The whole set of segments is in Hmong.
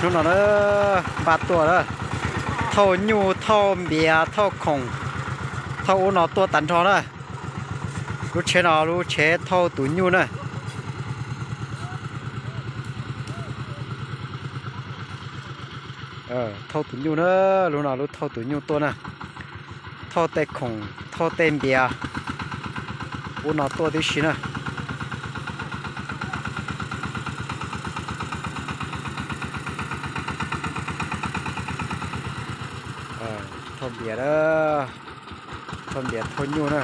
Hnub no na, npaj tuaj na, thauj nyuj, thauj npias, thauj khoom, thauj ub no tuaj tag nrho na. Lub tsheb no lub tsheb thauj tus nyuj na. Thauj tus nyuj na, lub no lub thauj tus nyuj tuaj na. Thauj tej khoom, thauj tej npias, ub no tuaj tib si na. Thauj npias, thauj npias thauj nyuj na.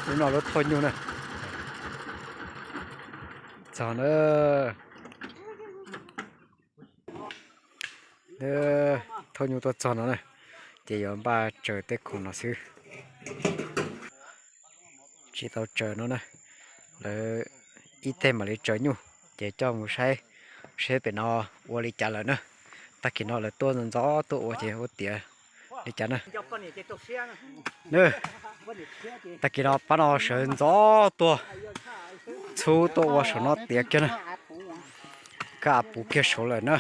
Lub no lub thauj nyuj na. Txog na. Thauj nyuj tuaj txog no na, ces yuav npaj tsaws tej khoom no xwb. Tsis tau tsaws no na, lawv ib teg mam li tsaws nyuj, ces coj mus saib seb pem no ua li cas lawm na. Tag kis no lawv tuaj ntxov tuaj ua ces ua tiav li cas na. Tag kis no pab no sawv ntxov tuaj, txhub tuaj ua saum no tiav kiag na. Kab av puv kiag saud lawm na.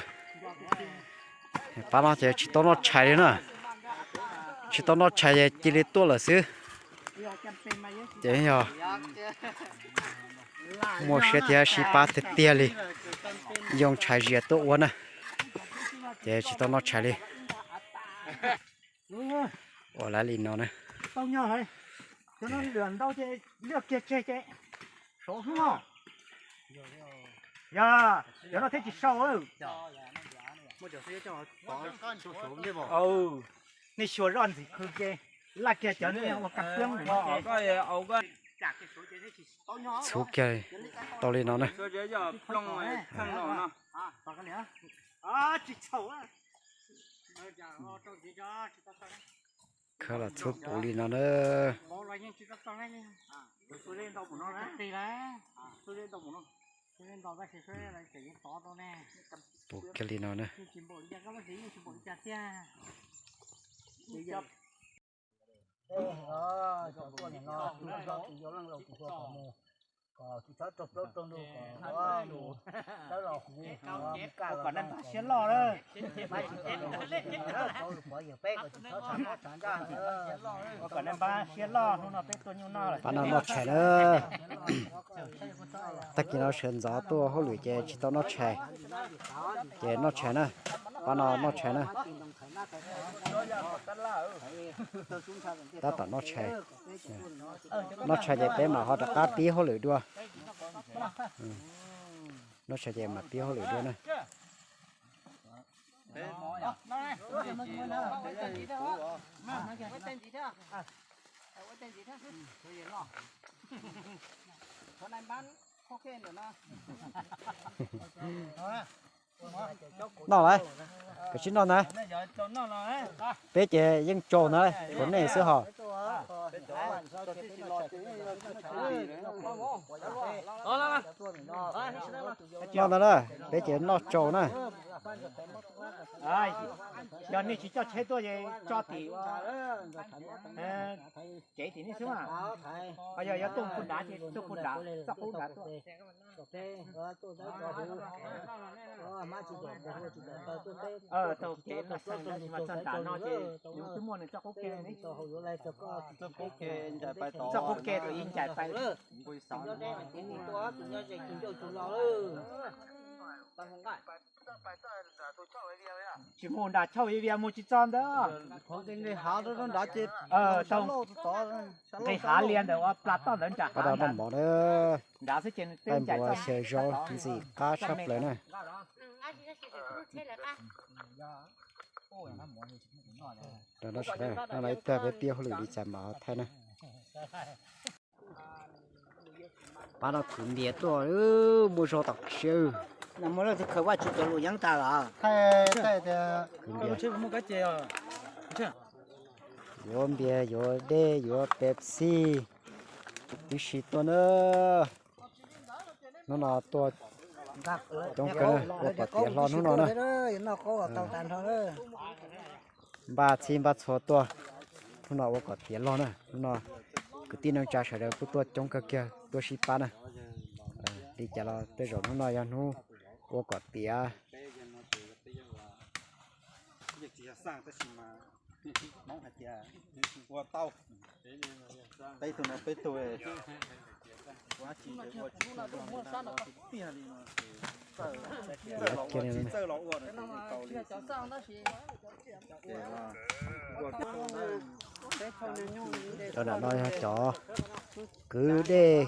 Pab no ces tsis tau noj tshais li na, tsis tau noj tshais ces cia li tuaj lawm xwb. Ces yog muaj siab thiab sib pab tiag tiag li, yoo tshais zias tuaj ua na, ces tsis tau noj tshais li. Ua li no na. Nej xyuas zoj ntxim qhwv ces laj kiag cov niag ua kab poob. Txhuv kiag tau li no na. Khawb los txhub puv li no na. Puv kiag li no na. Pab no noj tshais na. Tag kis no sawv ntxov tuaj hauj lwm ces tsis tau noj tshais. Ces noj tshais na. Pab no noj tshais na. Tab tom noj tshais. Noj tshais ces peb mam ho rov qab pib hauj lwm dua. Noj tshais ces mam pib hauj lwm dua na. Noj lawm, koj sim noj na. Peb ces yeej tsaus na, tshuav nej xwb hos. Noj ntag na, peb ces noj tsaus na. Yog nej tsis coj tsheb tuaj ces tso tim tsev tim nej xwb. Yog yuav tuaj puag nrad ces tuaj puag nrad, txoj qub nrad tuaj. Taug kev mas txog nrad no ces nws twb muaj nws txoj qub ke ne. Txoj qub ke tus ib ncaim pais. Tsis mus nram chauj vias vias mus tsis txog ntawd. Nqis hav lias ntawd ua plas toj ntawd nram hav nrad xwb ces nws twb ncaim txoj xyaw zaub ntxim qab tshaj plaws na. Ib tag peb pib hauj lwm li cas mam ho thaij na. Pab no kwv npias tuaj, muaj zog tom siab. Yuav npias, yuav dej, yuav Pepsi tib si tuaj na. Hnub no tuaj Coob kawg na, ua kom tiav hlo hnub no na. Npaj txhij npaj txhua tuaj, hnub no ua kom tiav log na. Hnub no kwv tij neej tsa sawv daws kuj tuaj coob kawg kiag tuaj sib pab na. Li cas los tej zaum hnub no yog hnub ua kom tiav. Cov nram no yog cov kwv dej,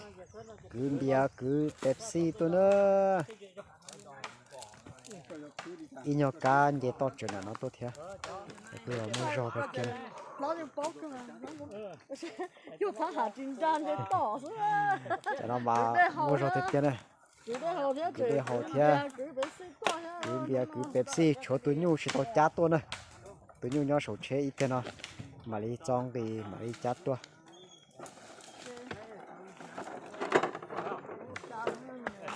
kwv npias, kwv Pepsi tuaj na. Ib nyuag kab nce toj tsev nram no tuaj thiab. Kuj yog muaj zog kawg kiag. Cov no mas muaj zog tiag tiag na. Kwv dej haus thiab, kwv npias, kwv Pepsi, tshuav tus nyuj tsis tau cab tuaj na. Tus nyuj nyob saum tsheb ib teg no, mam li txo nqis mam li cab tuaj.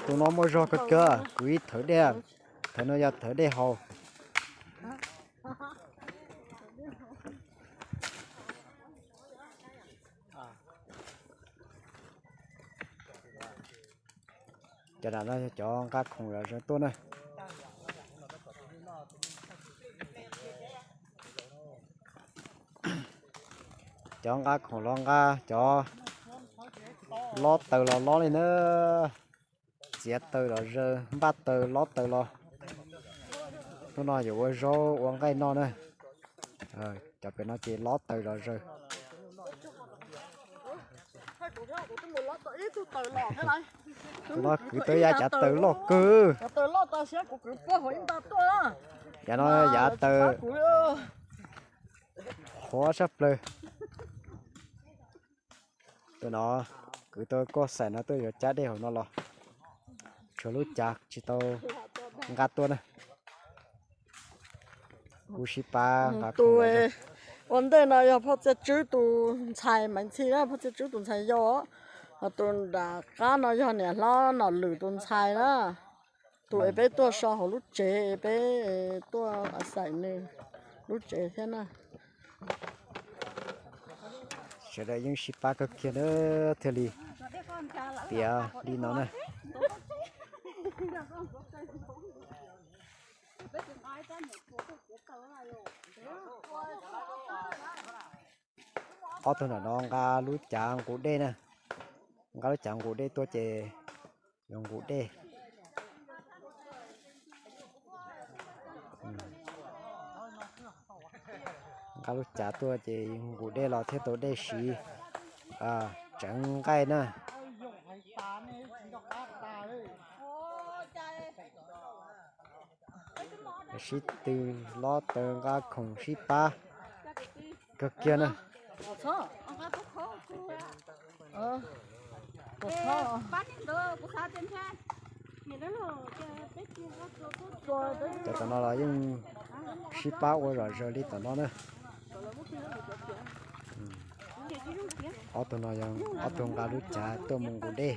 Tus no muaj zog kawg kiag, kwv ib thawv dej, thawv no yog thawv dej haus. Cov nram no yog cov nqa khoom zom zaws tuaj na. Cov nqa khoom los nqa cov lob taws los lob li na. Txiav taws los zaws, npaj taws lob taws los. Hnub no yuav ua zaub ua nqaij noj na. Cov pem no ces lob taws los zaws. Tus no kwv tau ib yav cav taws loj kawg. Yav no yav taws qhuav sab plaws. Tus no kwv tau koj xaim no tuaj yuav cab dej hauv no los, tshuav lub cav tsis tau nqa tuaj na. Kuv sib pab nqa tus ua ntej no yog Phoj Txiaj Tswb tus ntxhais Maiv Ntxhi na, Phoj Txiaj Tswb tus ntxhais yau. Ho tus nram qab no yog niam hlob Nom Lwm tus ntxhais na. Tus es peb tuaj so hauv lub tsev, peb tuaj xaim nws lub tsev thiab na. Sawv daws yeej sib pab kawg kiag na, thiaj li tiav li no na. Ob tug nram no nqa lub cav nqus dej na, nqa lub cav nqus dej tuaj ces yuav nqus dej. Nqa lub cav tuaj ces nqus dej los thiaj tau dej siv tseev nqaij na. Sib tw lob taws nqa khoom sib pab kawg kiag na. Cov tom no los yeej sib pab ua zom zaws li tom no na. Ob tug no yog ob tug nqa lub cav tuaj mus nqus dej.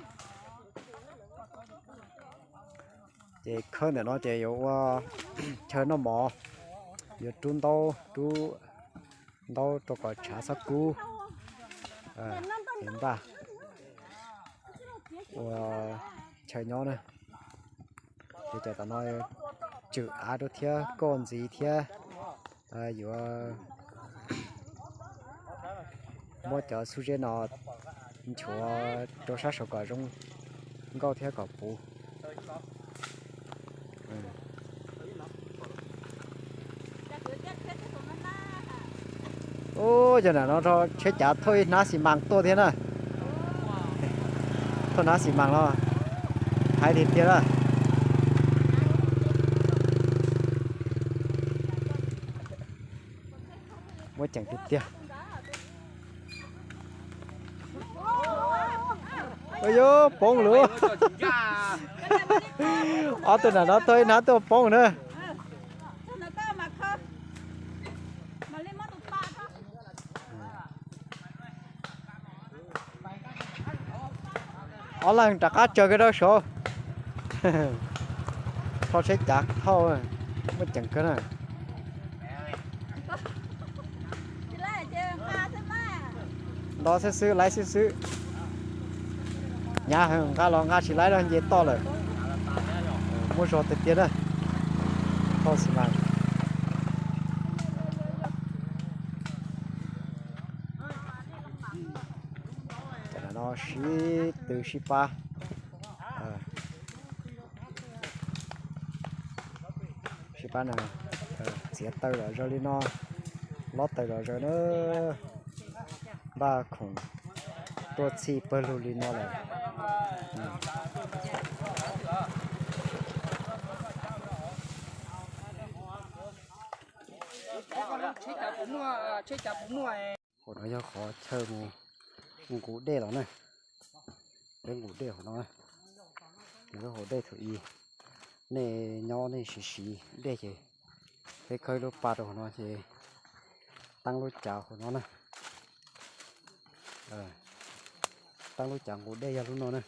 Ces khawb ntawm no ces yuav ua chaw noj mov, yuav rub ntaub, rub ntaub rau kom tshav txhob kub, es npaj ua chaw nyob na. Ces cov tom no tswm av rau thiab, koj ntxiv thiab, yuav muab cov xub zeb no nchuav rau sab saud kom zoo nkauj thiab kom puv. Ub, yog nram no tsheb cav thauj ib hnab xi mas tuaj thiab na. Thauj hnab xi mas los hais tiag tiag na. Muaj ceem tiag tiag. Ua yuav poob lawm. Ob tug nram no thauj ib hnab tuaj poob na. Ob leeg rov qab tsawg kiag rau saud. Thauj tsheb cav thauj, muaj ceem kawg na. Nto xwb xwb, laib xwb xwb. Hnyav heev, nqa los nqa tsis laib no, nce toj lawm. Muaj zog tiag tiag na. Thauj xi mas. Cov no sib tw sib pab. Sib pab na, txiav taws zom zaws li no, lob taws zom zaws na, npaj khoom tuaj txhij pawg lug li no lawm. Hauv no yog qhov chaw mus nqus dej los na. Peb nqus dej hauv no, nws lub hauv dej thaum ub. Nej nyob nej siv siv dej ces peb khawb lub pa rau hauv no ces teeb lub cav hauv no na. Teeb lub cav nqus dej yog lub no na.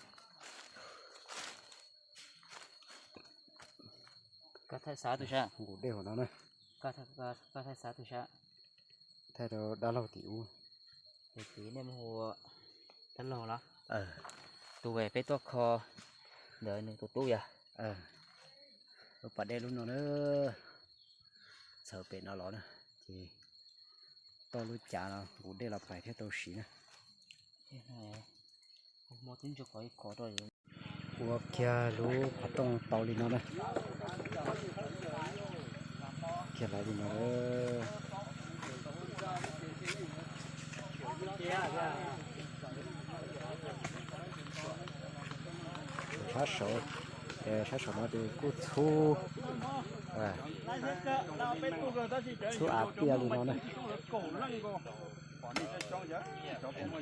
Nqus dej hauv no na. Thaij rau dab laug tim ub. Tus peb tuaj kho ntawd nws tus tub yog. Lub pas dej lub no na, txhawv pem no los na, ces toj lub cav no nqus dej los pais thiaj tau siv na. Ua kiag lub qhov rooj tau li no na. Kiag los li no. Sab saud, sab saum no ces kuj txhub, txhub av tiaj li no na.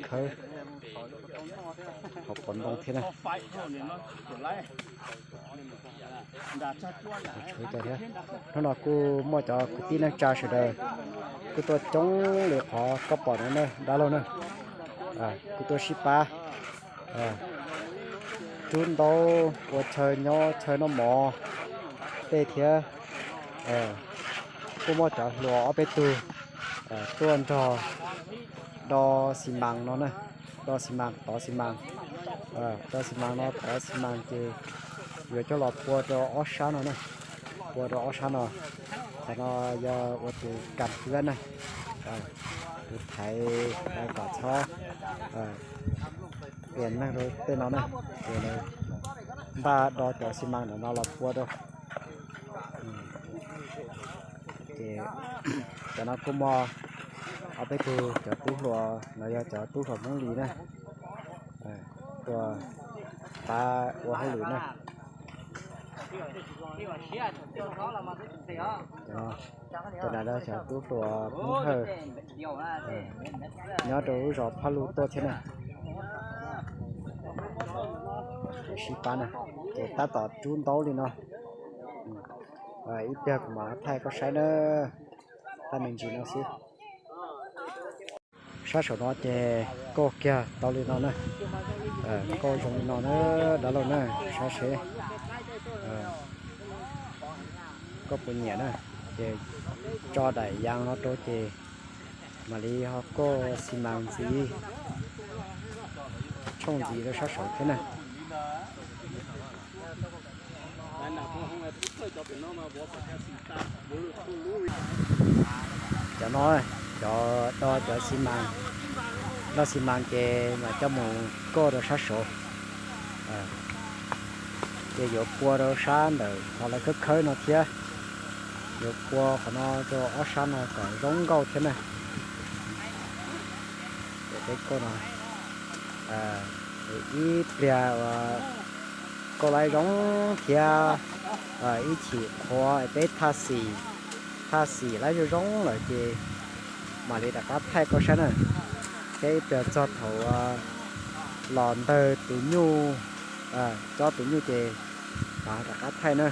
Khawb, hauv paus ntoo thiab na. Hnub no kuj muaj cov kwv tij neej tsa sawv daws kuj tuaj coob li qhov koj pom no na dab laug na. Kuj tuaj sib pab rub ntaub ua chaw nyob chaw noj mov tej thiab. Kuj muaj cov hluas ob peb tug tuaj nrog do xi mas no na, do xi mas tov xi mas, do xi mas no tov xi mas ces yuav coj los pua rau ob sab no na, pua rau ob sab no. Qhov no yog ua tus kam hwb na, tus thaiv kom txhob ua neeg rau tej no na, ces npaj do cov xi mas ntawm no los pua rau. Ces cov no kuj muaj ob peb tug cov tub hluas no yog cov tub hluas Hmoob Lis na, tuaj pab ua hauj lwm na. Cov no cov tub hluas Hmoob Hawj nyob rau lub zos Phaj Lug tuaj thiab na. Sib pab na, ces tab tom rub ntaub li no. Ib pliag kuv mam thaij koj saib na, thaij me ntsis no xwb. Sab saum no ces kauj kiag tau li no na, kauj zoo li no na, dab laug na, saib seb koj puas nyiam na. Ces tso daim yas no rau ces mam li ho kauj xi mas ntxiv, tshooj ntxiv rau sab saud thiab na. Cov no, cov do cov xi mas, do xi mas ces mam coj mus kauj rau sab saud. Ces yuav pua rau sab ntawm qhov lawv khawb khawb no thiab, yuav pua qhov no rau ob sab no kom zoo nkauj thiab na. Ces peb kauj no, ib pliag uas kauj laib zoo thiab, ib chim qhuav peb thaj xim, thaj xim laib zoo zoo lawm ces mam li rov qab thaij koj saib na. Thiab ib pliag txog thaum los ntawg tus nyuj, cob tus nyuj ces mam rov qab thaij na.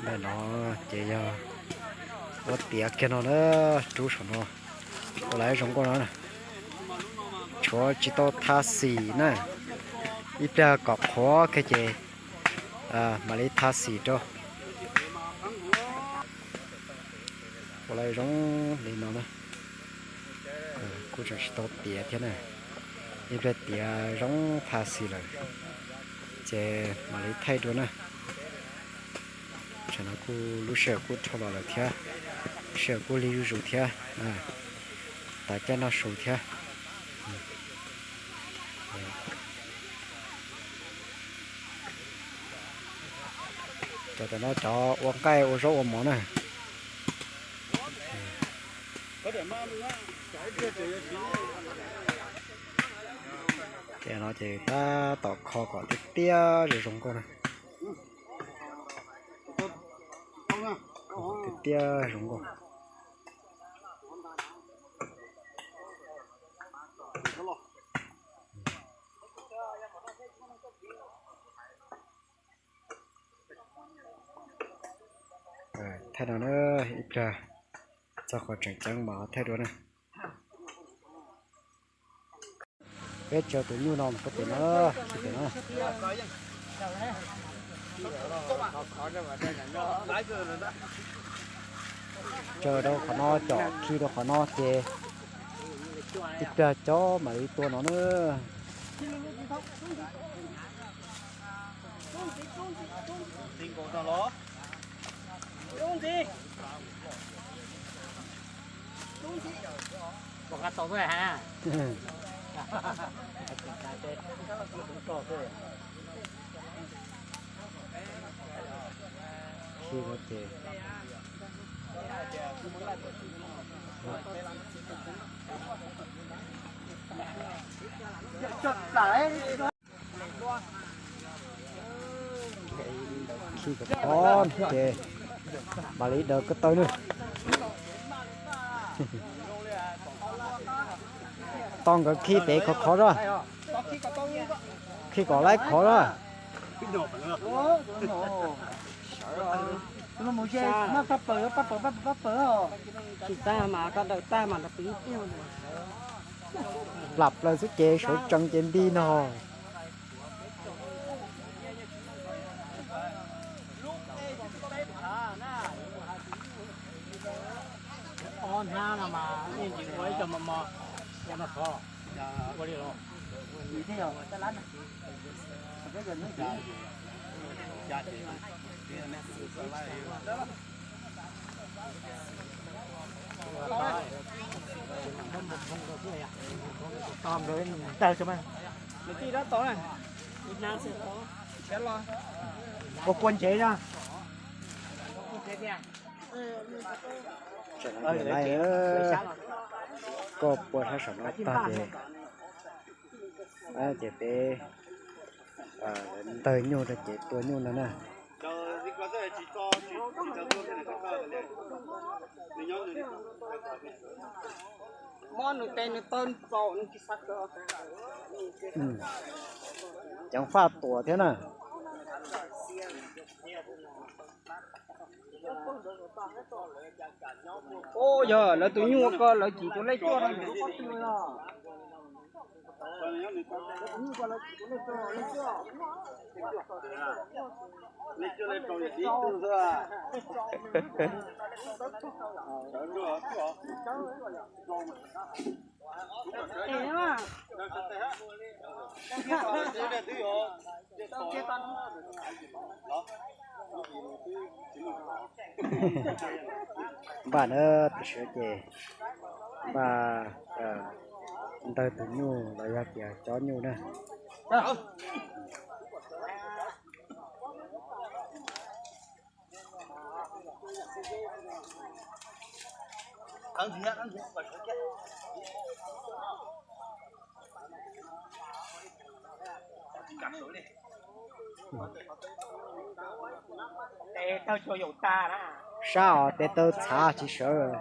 Ntawm no ces yog ua tiav kiag no na, rub saum no ua lawv zoo nkauj no, tshuav tsis tau thaj xim na. Ib pliag kom qhuav kiag ces mam li tha xim rau. Ua lawv zoo li no na. Kuj tseem tsis tau tiav thiab na. Ib pliag tiav zoo tha xim lawm ces mam li thaij dua na. Tam no kuj lub sij hawm kuj dhau los lawm thiab, sij hawm kuj lig zuj zus thiab, tas caij noj su thiab. Cov tam no cov ua nqaij ua zaub ua mov na. Ces no ces tab tom kho kom tiaj tiaj zoo zoo nkauj na. Tiaj tiaj zoo nkauj. Thaij no na, ib pliag txog qhov tseem ceeb mas thaij dua na. Peb tsaws tus nyuj no mus rau pem na, khi pem na. Tsaws rau qhov no, com khi rau qhov no ces ib pliag cob mam li tua no na. Khi kom khov ces mam li daws ko taw na. Tau nkawd khi pem khov khov na. Khi kom laib khov na. Plam plaws xwb ces sawv tsees ces nti no. Ua kua ntsev no. Niam laij, koj pua sab saum no tag ces, ces peb ntawg nyuj rau ces tua nyuj no na. Ceev faj tuam thiab na. Ua yog lawv tus nyuj ko lawv cim tus lej cuaj no yus lub pob tw no. Npaj na, tam sim no ces npaj ntawg tus nyuj los yog tias cob nyuj na. Sab os, tes taw txhav tsis sawv.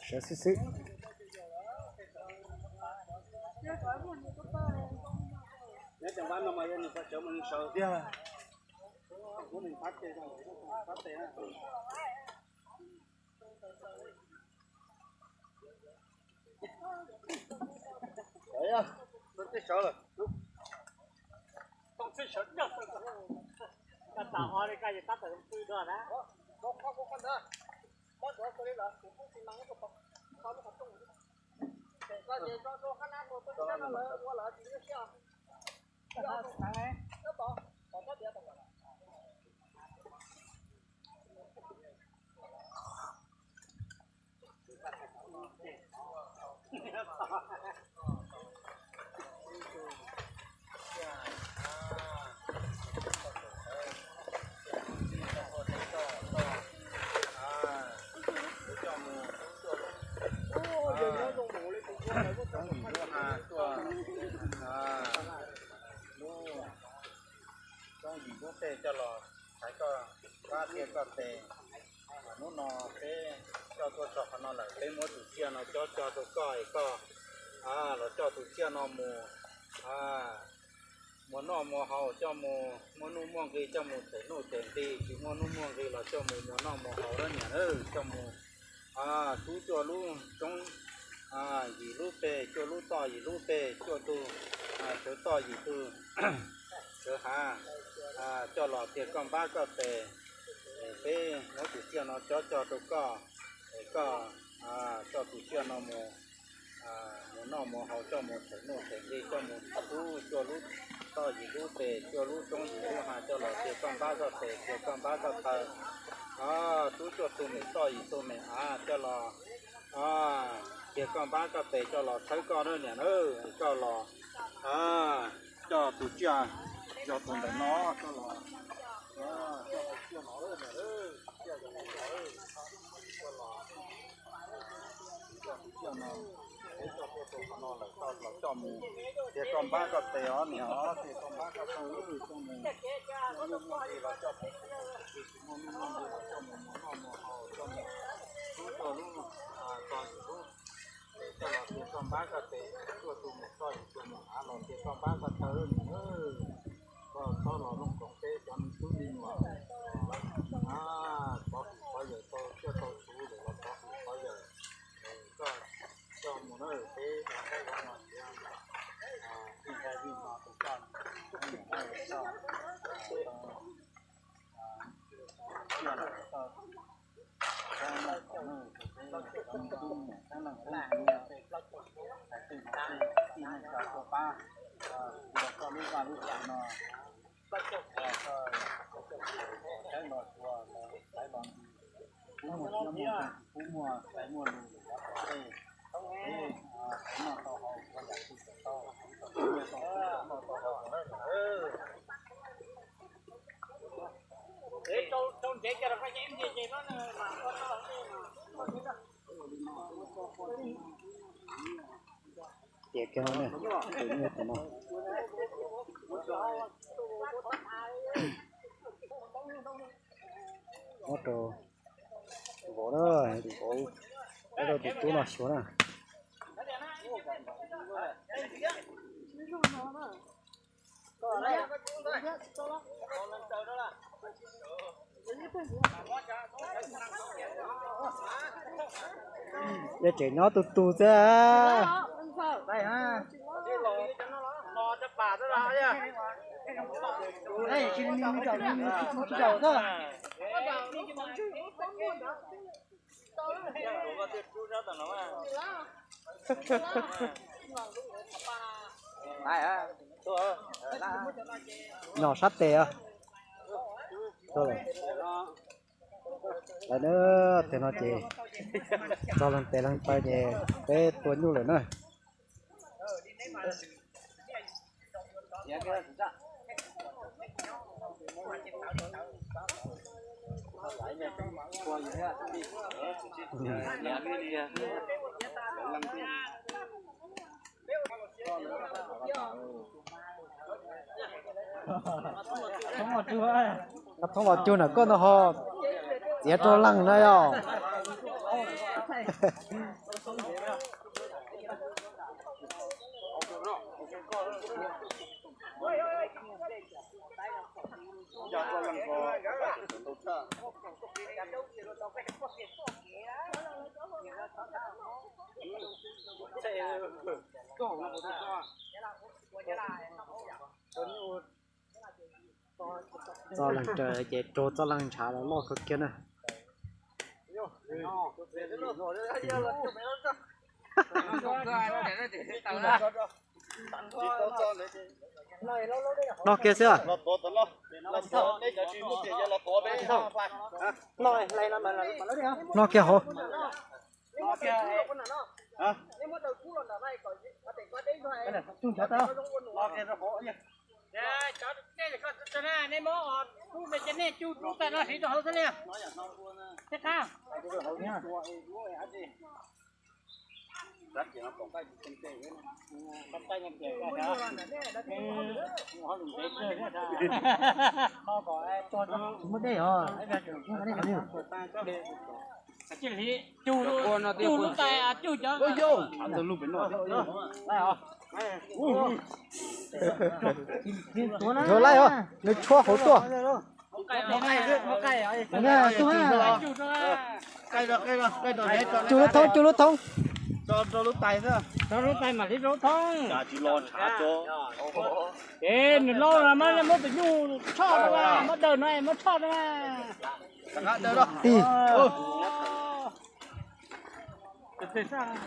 Sawv xwb xwb. Nyob cov npab no mas yog nws pab sawv mas nws sawv tiag. Kuv nws pab tes, pab tes na. Sawv, sawv lawm. Tsis sawv, koj tas ho li koj tab tom pw dua na. Lub, lub yim lub tej coj los thaiv koj pab thiab koj tes. Hnub no peb coj tuaj txog qhov no lawm, peb muab tus tsiaj no cob tso rau koj es koj los coj tus tsiaj no mus muas noj muas haus, coj mus muaj nuj muaj nqi, coj mus them nuj them nqi, tsis muaj nuj muaj nqi los coj mus muas noj muas haus na niam, coj mus tub cuaj lub roob, yim lub peg, cuaj lub toj, yim lub peg, cuaj tug sawv toj, yim tug sawv hav, coj los tiag koj npab koj tes. Peb muab tus tsiaj no cob tso rau koj es koj coj tus tsiaj no mus muas noj muas haus, coj mus them nuj them nqi, coj mus tub cuaj lub toj, yim lub peg, cuaj lub roob, yim lub hav, coj los tiag koj npab koj tes, tiag koj npab koj taw. Tub cuaj tug mem toj, yim tug mem hav, coj los tiag koj npab koj tes, coj los thawb koj na niam na, koj los coj tus tsiaj yog tus ntawm no, coj los coj tus tsiaj no, tus tsiaj yog tus ntawm no, coj los coj tus tsiaj no, peb coj tuaj rau qhov no lawm, koj los coj mus tiag koj npab koj tes os niam os, tiag koj npab koj taw, coj mus muaj nuj muaj nqi los coj mus, tsis muaj nuj muaj nqi los coj mus muas noj muas haus, coj mus tub cuaj lub toj, yim lub, coj los tiag koj npab koj tes, cuaj tus mem toj, yim tus mem hav, los tiag koj npab koj taw niam. Koj txhob los looj koov peb cov me tub me nyuam, pov hwm pov yawm tau tsiaj tau txhuv lawm los pov hwm pov yawm, koj coj mus na, peb ua nqaij ua no tiav, vij nqaij vij no tus koj, tsiaj lawm koj Tias kiag no ne, tus nyuj tus no. Muab rau vauv na, vauv muab rau tus tub no xyuas na. Yog tseem nyob tus tus xwb. Nyob sab tes. Lawv na, tes no ces txog leej tes leej taw ces peb tua nyuj lawm na. Thoob los cug na koj no ho txiav rau leej na yog. Txoj leeg raws ces raug txoj leeg ntshav los loj kawg kiag na. Noj kiag xwb. Noj kiag hauv. Nej muab cub tais no hliv rau hauv xwb li. Thiab qab. Muab dej os. Cug lub tais, cug cov. Yuav laij os, nws tshuab hauv tuaj. Cug lub thoob, cug lub thoob. Rau lub tais mam li rau thoob. Es nws lauj, muab tus nyuj tshoj rau, muab daws no muab tshoj rau. Tig.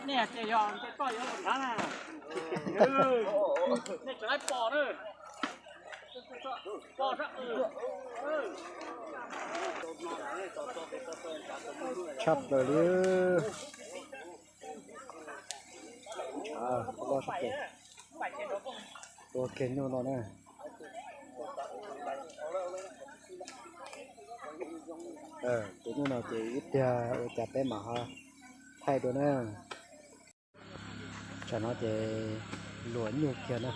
Nej ces yog nce toj yuav los nrhav na. Nej tseem laib pom na. Tshaj plaws li. Ntshav loj sab pem. Tua kiag nyuj no na. Tus nyuj no ces ib pliag ua cas peb mam ho thaij dua na. Tsam no ces luam nyuj kiag na.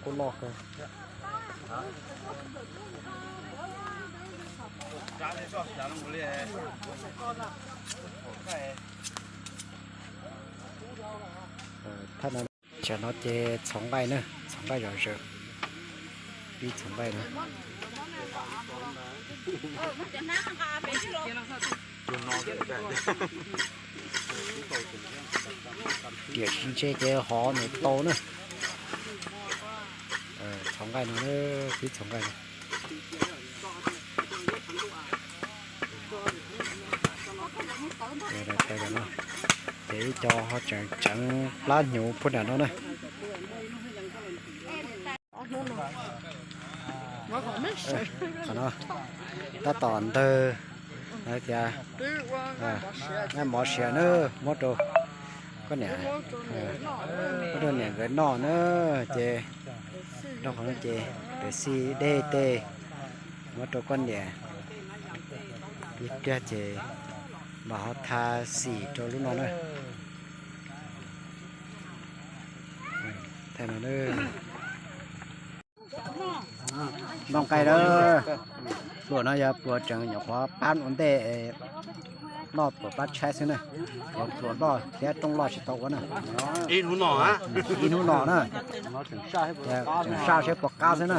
Kuj loj kawg. Tsam no ces txhoov nqaij na, txhoov nqaij zom zaws, pib txhoov nqaij na. Tiam sis ntshe ces hov nws tau na. Txhoov nqaij no, pib txhoov nqaij no. Ces ib co ho tseem tseev plab hnyuv puag nram no na. Qhov no tab tom ntawg tias mov siav na, muab rau koj niam, muab rau niam nkawd noj na. Ces nrog qhov no ces rau xim dej tej, muab rau koj niam ib pliag ces mam ho tha xim rau lub no na. Thaij no, noj nqaij na. Pluas no yog pluas tseem nyuam qhuav pab ua ntej, noj pluas pab tshaib xwb na. Pluas loj thiab rooj loj tsis tau ua na. Ib hnub no na, tseem saj seb puas qab xwb na.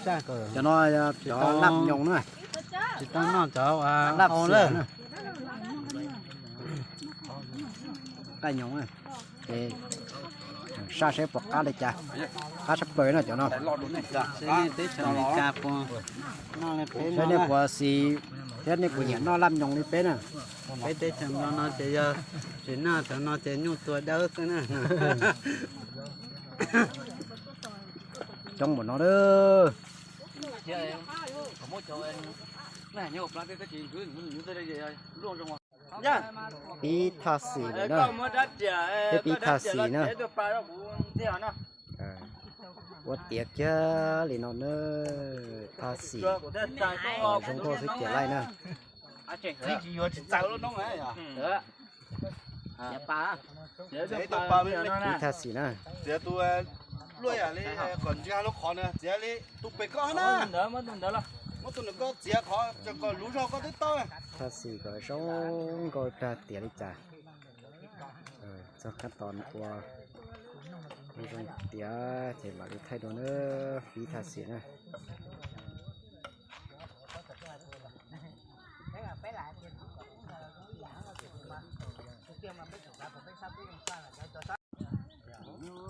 Cov no yog cov laj nyoos na. Laj xwm na. Laj nyoos na. Ces saj seb puas qab li cas. Qab tshaj plaws no cov no. Saib nej puas xis thiab nej puas nyiam noj laj nyoos li peb na. Peb teb chaws Nplog no ces yog tsis noj cov no ces nyuj tua dawb xwb na. Coob npaum no. Pib thaj xim lawm na. Peb pib thaj xim na. Ua tiav kiag li no na, thaj xim zoo nkauj xwb ces laij na. Ib thaj xim na. Thaj xim kom zoo nkauj tag tiav li cas. Txog qab tos ua zoo tiav ces mam li thaij dua na, fiv thaj xim na.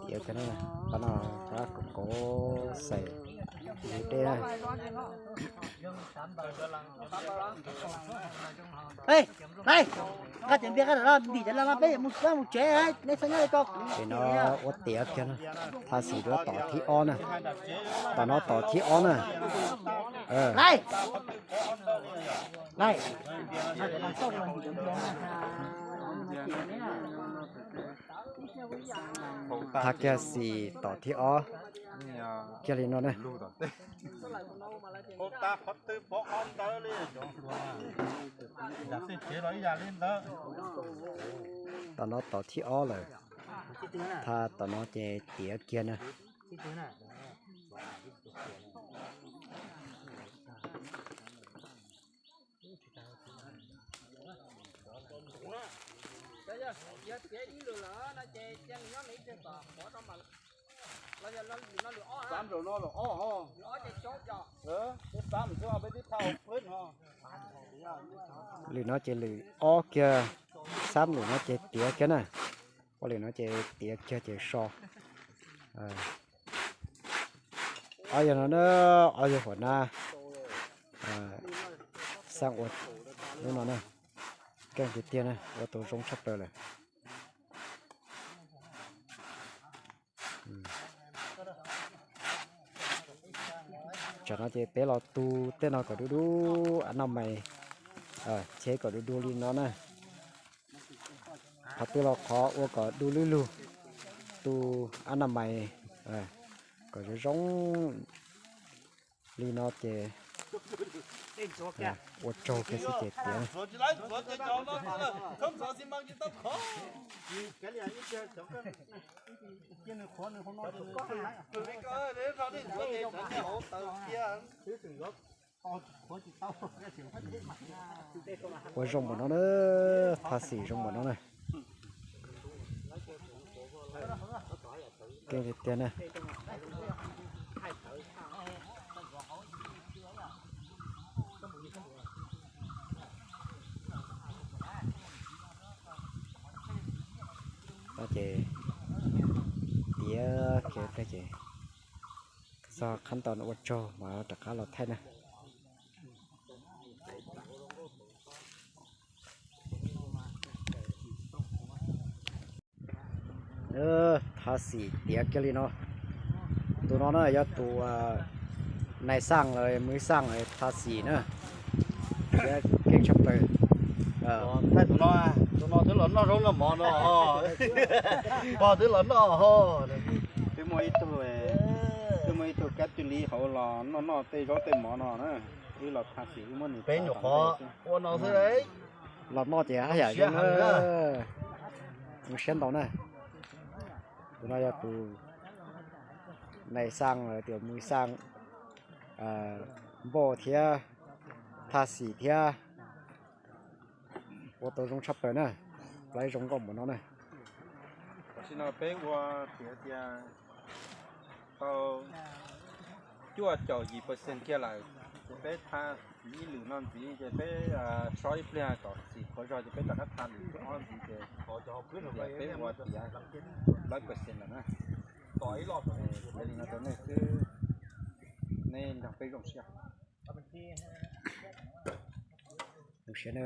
Tiav kiag na, qhov no qhov kom kauv xais yus dej na. Nqa cov npias nqa no ntim cov no peb mus mus tsev, neb txhob nyob li ko. Ces no ua tiav kiag na, thaj xim rau tom thib ob na. Tom no tom thib ob na. Thaj kiag xim tom thib ob kiag li no na. Tom no tom thib ob lawm. Thaj tom no ces tiav kiag na. Lwm no ces lwm ob kiag, xab lwm no ces tiav kiag na. Ua lwm no ces tiav kiag ces so. Ob yog no na, ob yog huam nab xab ua lub no na. Keej tiag tiag na, ua tau zoo tshaj plaws lawm. Tsam no ces peb los tu tej no kom dub dub, ab noj mais, cheb kom dub dub li no na. Qhov twg los qhov ua kom dub lug lug, tu ab noj mais kom zoo zoo li no ces ua tsaug kiag xwb ces tiav. Ua zoo npaum no na, thaj xim zoo npaum no na. Keej tiag tiag na. No ces tiav kiag ces txog qhab tos ua tsaug mas rov qab los thaij na. Thaj xim tiav kiag li no. Tus no na yog tus nais xaj los mws xaj thaj xim na. Keej tshaj plaws. Tus no twb los noj zaub noj mov no, pog twb los noj ho. Twb muaj ib tug, twb muaj ib tug kab twg li hauv los noj noj tej zaub tej mov no na. Wb los thaj xim wb muab nws peb nyuam qhuav ua no xwb. Los noj ces haj yam zoo na. Zoo siab ntau na. Tus no yog tus nais xaj los tias mws xaj, npauj thiab thaj xim thiab. Ua tau zoo tshaj plaws na. Laib zoo nkauj npaum no na. Tam sim no peb ua tiav tias tau cuaj caum yim percent kiag lawm, ces peb thaj xim ib lwm no ntxiv ces peb so ib pliag kom xim qhuav zog ces peb rov qab thaj lwm thib ob ntxiv ces peb ua tiav laib percent lawm na. Yog li no rau nej xwb, nej nrog peb zoo siab. Zoo siab na.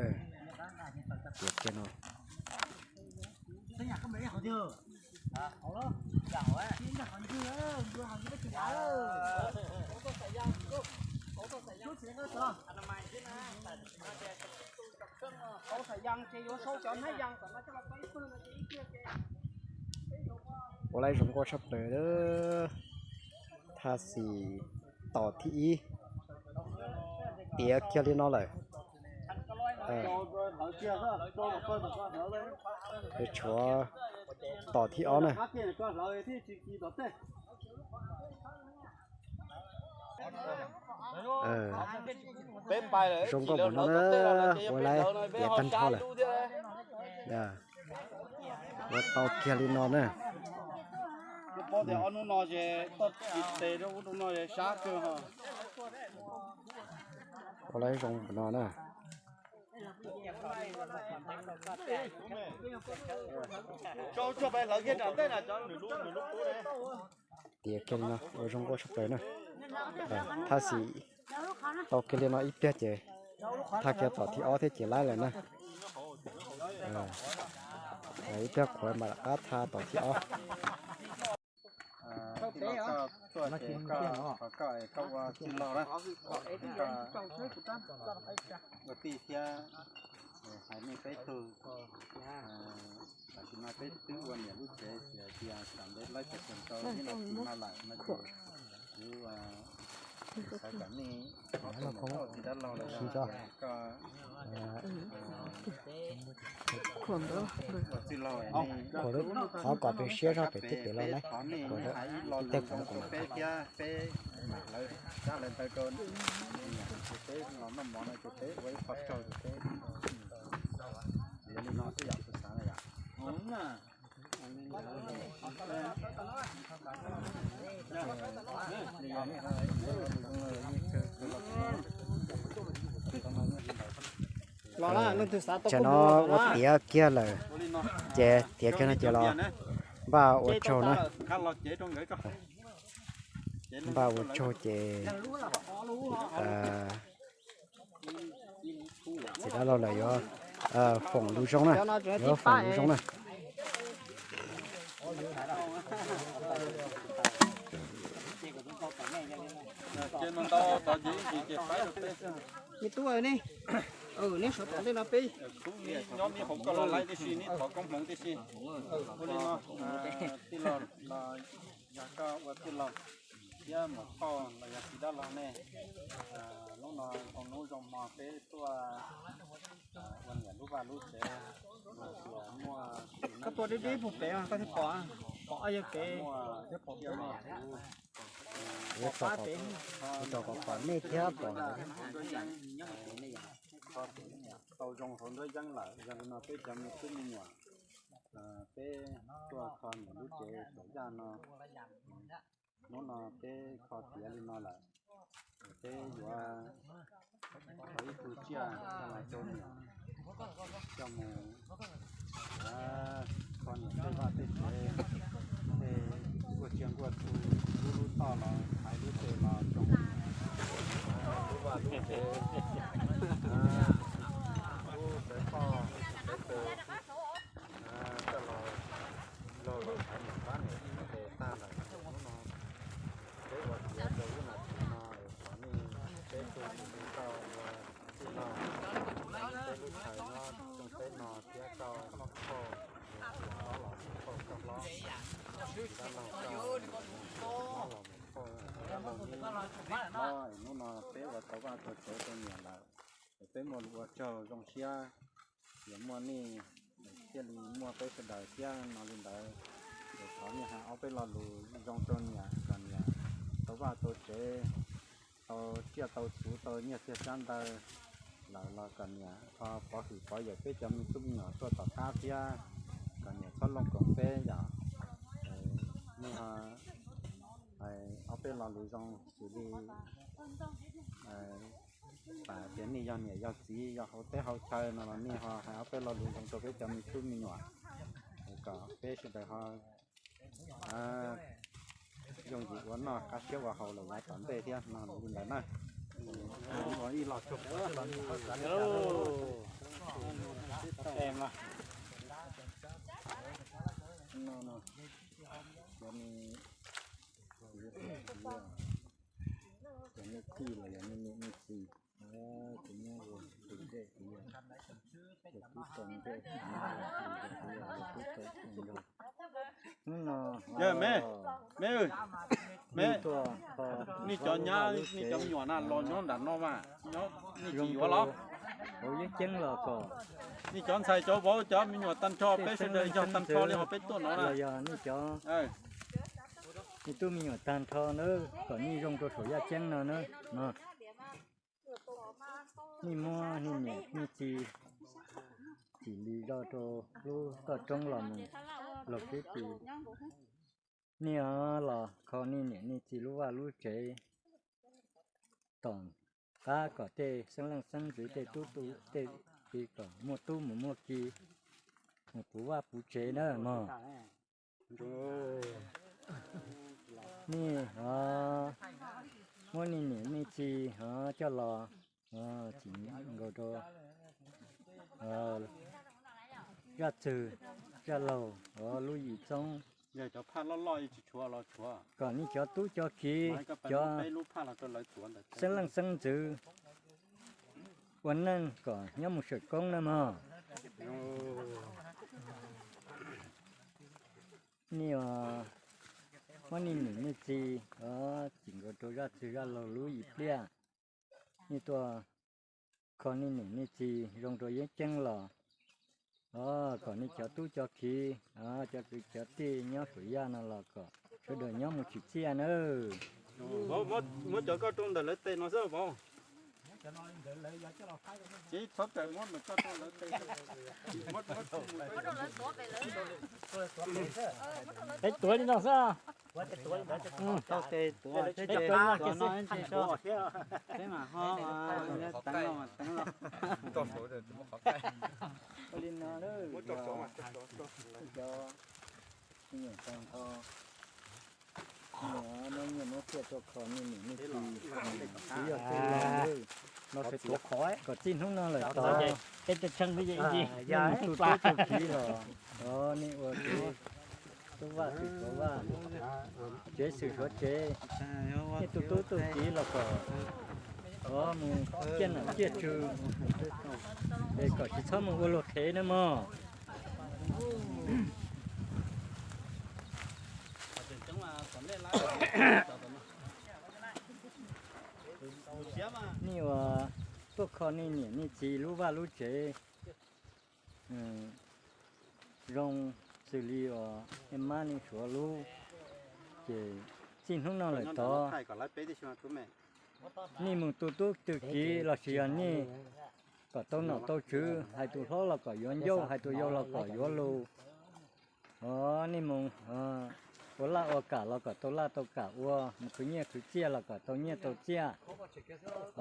Tiav kiag no. Ua laib zoo nkauj tshaj plaws. Thaj xis tom thib ib tiav kiag li no lawm. Tshuav tom thib ob na. Zoo nkauj npaum no na, ua laib tiav tag nrho lawm. Ua tau kiag li no na. Ua laib zoo npaum no na. Tiav kiag li no ua zoo nkauj tshaj plaws na. Thaj xis tau kiag li no ib pliag ces thaj kiag tom thib ob thiab ces laib lawm na. Ib pliag qhuav mam rov qab thaj tom thib ob. Koj ua tij thiab hais nej peb tug, tam sim no peb twb ua niam lub tsev tias tias xam ntev laib tag tag ntau ib no tsis no lawm no ces kuv xav kom nej tsis dab laug los koj ua tij laug, thov kom peb siab zog pem tej pem los laib, tej kuv kom peb thiab peb mam lawv sab lawv ntawd rau peb los noj mov no ces peb ua ib qho tsaug ces peb li no xwb yom, kuv xav na yom. Tsam no ua tiav kiag lawm, ces tiav kiag no ces los npaj ua tsaug na. Npaj ua tsaug ces txiv dab laug lawm yuav foom lus zoo na, yuav foom lus zoo na. Me tub ne, neb sawv tom ntej no peb nyob me hauv koj los laib tib si, neb thov koob hmoov tib si. Ua li no, tij laug los yog koj ua tij laug thiab muam phauj los yog txiv dab laug nej, hnub no zoo hnub zoo hmo peb tuaj ua niam lub vaj lub tsev, koj tua deb deb puag pem koj thiaj pom, pom ob yawg pem. Pom nej thiab pom. Tau zoo hauv nruab yeeb lawm, yog li no peb cov me tub me nyuam, peb tuaj kho niam lub tsev saum yaj no. Hnub no peb kho tiav li no lawm, peb yuav ib tug tsiaj coj los rau niam, coj mus kho niam tej vaj tej tsev, tej nkuaj tsiaj nkuaj txhu, lub lub toj los hais lub tsev los zoo, lub vaj lub tsev, lub tsev poj tsev pw, coj los laug los hais niam pab niam tsev tag lawm. Hnub no peb ua tiav rau lub nas this no es thov nej peb tug tsis tau ua tij laug, peb lub chaw nyob rooj teb no thiab koj phauj, los phauj koj hlob, dab laug koj hlob los phauj dab laug neb hlob, hnub no peb ua tau vaj tau tsev rau niam lawm, es peb muaj lus ua tsaug zoo siab, yuav muaj nej thiaj li muaj peb sawv daws thiab no li ntawd. Es thov nej hais ob peb lo lus zoo rau niam kom niam tau vaj tau tsev, tau tsiaj tau txhu, tau nyiaj txiag xyab ntawv lawm los kom niam ho pov hwm pov yawm peb cov me tub me nyuam tuaj tom qab thiab, kom niam txhob looj koom peb yom. Nej ho hais ob peb lo lus zoo xws li tas tias nej yog niam yog txiv yog hauv teb hauv chaw no los nej ho hais ob peb lo lus zoo rau peb cov me tub me nyuam, kom peb sawv daws ho yooj yim ua noj qab siab ua haus lawm yav tom ntej thiab no li ntawd na. Cov me tij los yog me niam me txiv, cov nyob ua tus dej kuv yog, cov kub tau ntej kuv yog, cov kub tau ntej yog. Hnub no me, me, Peb, nej cov nyab, nej cov me nyuam na los nyob nram no mas, nyob nej tsis yuav los? Hauv yeeb ceeb los kom nej cov ntxhais cov vauv cov me nyuam tag nrho, peb sawv daws yog tag nrho li ho peb tuaj no na. Los yog nej cov, nej tub me nyuam tag nrho na, kom nej zoo rau saum yaj ceeb no na. Nej muab nej niam nej txiv txim li zoj rau lub toj roob los mus laug sib tw. Nej los kho nej niam nej txiv lub vaj lub tsev, tom qab kom tej xeeb leej xeeb ntxwv tej tub tej ki kom muaj tub mus muaj ki, mus puv vaj puv tsev na mog. Nej muab nej niam nej txiv coj los txim nkaus rau zaj txwg zaj laug lub yim txoob. Kom nej cov tub cov kiv, cov xeeb leej xeeb ntxwv ua neej kom nyob mus sawm koob na mog. Nej muab nej niam nej txiv txim nkaus rau zaj txwg zaj laug lub yim pliaj. Nej tuaj kho nej niam nej txiv zoo rau yeeb ceeb los, kom nej cov tub cov kiv, cov kwv cov tij nyob saum yaj no los kom sawv daws nyob mus tsim txiaj nawb. Muab cov koj rau ntawm lawv tes no xwb vauv. Peb tuav li no xwb. Peb tuav li no ces peb mam ho teev los teev los. Ua li no, cov me nyuam tag nrho, muab nyiaj muab txiaj tuaj kho nej niam nej txiv, tsis yog tsis los, no kom txij hnub no lawm tod, tu tub tu kiv los, nej ua tsev, tub vaj xwm suav vaj, tsev xwm suav tsev, nej tu tub tu kiv los kom mus ciaj nom ciaj tswv, es kom tsis txhob mus ua luag qhev na mog. Nej uas tuaj kho nej niam nej txiv lub vaj lub tsev zoo xws li uas nej mab nej suav lub, ces txij hnub no lawm tod nej mus tu tub tu kiv los sis yog nej kom tau nom tau tswv, hais tus hlob los kom yuav ncauj, hais tus yau los kom yuav lus. Os, nej mus ua laj ua kam los kom tau laj tau kam ua, mus khwv nyiaj khwv txiaj los kom tau nyiaj tau txiaj.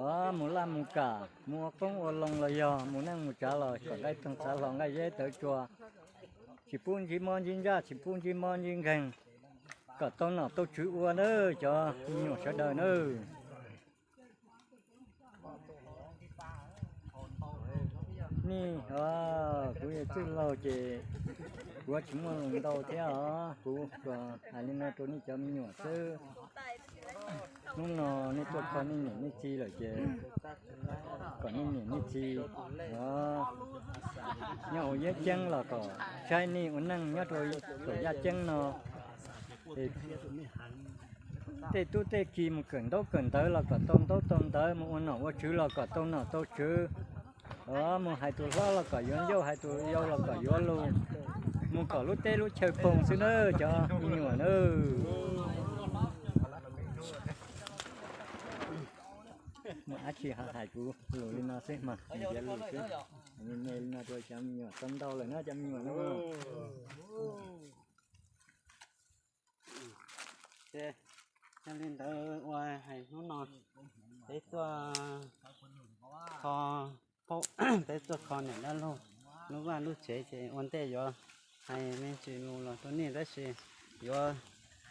Os, mus laj mus kam, mus ua qoob ua loo los yog mus neej mus tsav los kom nqaij toog txav hlo nqaij zeb tawv tsua, tsis pub ntsib mob ntsib ntsaj, tsis pub ntsib mob ntsib nkeeg, kom tau nom tau tswv ua nawb cov me nyuam sawv daws nawb. Nej, kuv yog txwj laug ces kuv tsis muaj lus ntau thiab os, kuv tsuas hais li no rau nej cov me nyuam xwb. Hnub no nej tuaj kho nej niam nej txiv lawm ces kom nej niam nej txiv nyob hauv yeeb ceeb los kom saib nej ua neej nyob rau saum yaj ceeb no. Tej tub tej ki mus kawm ntaub kawm ntawv los kom tau ntaub tau ntawv, mus ua nom ua tswv los kom tau nom tau tswv. Os, mus hais tus hlob los kom yuav ncauj, hais tus yau los kom yuav lus, mus kom lub teb lub chaw poob xwb nawb cov me nyuam nawb. Mus ab tsi ho hais kuv lus li no xwb mas, ntiav lus xwb. Me me li no rau cov me nyuam tau ntau lawm na cov me nyuam na. Ces yog li ntawd ua hais hnub no peb tuaj kho, peb tuaj kho niam dab laug lub vaj lub tsev ces ua ntej yuav hais me ntsis lus los rau nej tab sis yuav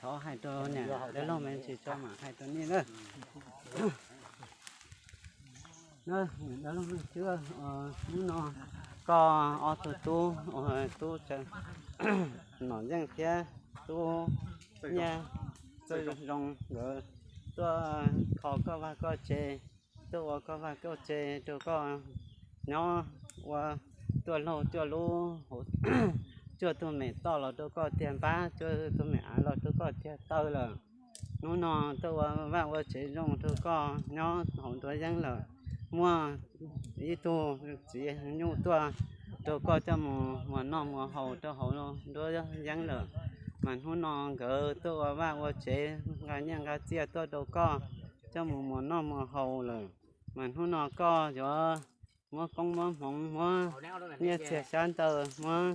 thov hais rau niam dab laug me ntsis tso mam hais rau nej na. Niam dab laug Meej Tswb, hnub no koj ob tug tub, tub Nom Yeej thiab tub Nyiaj Txawj Zoo nkawd tuaj kho koj vaj koj tsev, tuaj ua koj vaj koj tsev rau koj nyob, ua tuaj laug tuaj lub, cuaj tug me toj los rau koj tiag npab, cuaj tug me av los rau koj tiag taw lawm. Hnub no tuaj ua vaj ua tsev zoo rau koj nyob hauv nruab yeeb lawm. Muaj ib tug txiv nyuj tuaj rau koj coj mus muas noj muas haus rau hauv nruab yeeb lawm. Mas hnub no nkawd tuaj ua vaj ua tsev, nqa nyiaj nqa txiaj tuaj rau koj coj mus muas noj muas haus lawm. Mas hnub no koj yuav muab koob muab hmoov, muab nyiaj txiag xyab ntawv, muab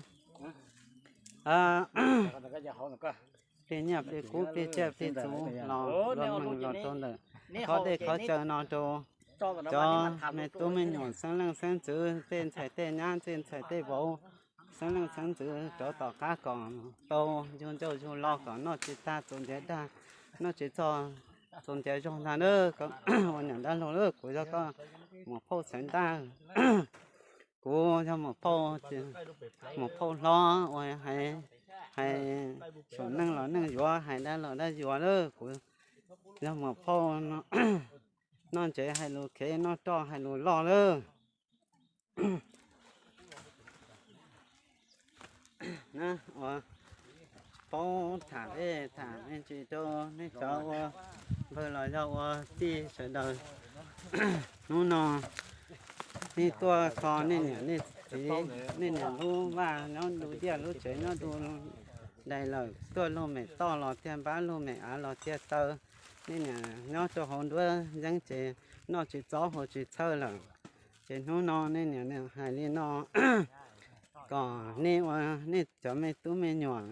pliag nyiaj pliag kub pliag tsiaj pliag txhuv los ua neeg los rau ntawm qhov dej qhov cawv no rau cov me tub me nyuam, xeeb leej xeeb ntxwv, tej ntxhais tej nyab, tej ntxhais tej vauv, xeeb leej xeeb ntxwv rov tom qab kom tau yug ncauj yug lo, kom noj tsis tag txuas ntiav dag, noj tsis txog txuas ntiav zog ntag na. Ua niam dab laug lawm, kuv yog koj muam phauj Xaiv Ntaj. Kuv yog muam phauj, muam phauj hlob uas hais, hais saum neej los neej yuav, hais dab los dab yuav lawm. Kuv yog muam phauj noj ntsev hais lus khev, noj roj hais lus loj lawm. Ua paub tham dej tham me ntsis rau nej cov ua npawg los yog ua tij sawv daws. Hnub no nej tuaj kho nej niam nej txiv, nej niam lub vaj nyob du diaj lub tsev nyob du dais lawm, tuaj lug mem toj los tiag, npab lug mem av los tiag taw. Nej niam nyob rau hauv nruab yeeb ces noj tsis txob haus tsis txhawj lawm. Ces hnub no nej niam hais li no kom nej ua nej cov me tub me nyuam,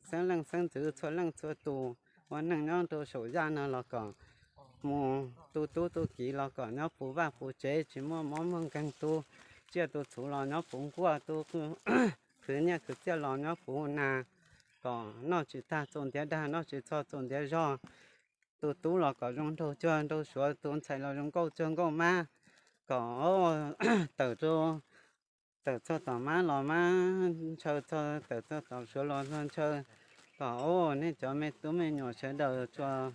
xeeb leej xeeb ntxwv txhua leej txhua tus ua neej nyob rau saum yaj no los kom mus tu tub tu kiv los kom nyob puv vaj puv tsev, tsis muaj mob muaj nkeeg, tu tsiaj tu txhuv los nyob puv nkuaj, tu khwv nyiaj khwv txiaj los nyob puv nas, kom noj tsis tag txuas ntiav dag, noj tsis txog txuas ntiav zog, tu tub los kom zoo nraug cuag nraug suav, tu ntxhais los zoo nkauj cuag nkauj mab, kom tawm rau, tawm txog tom mab los mab ntshaw, txog tawm txog tom suav los ntshaw, kom nej cov me tub me nyuam sawv daws tsuas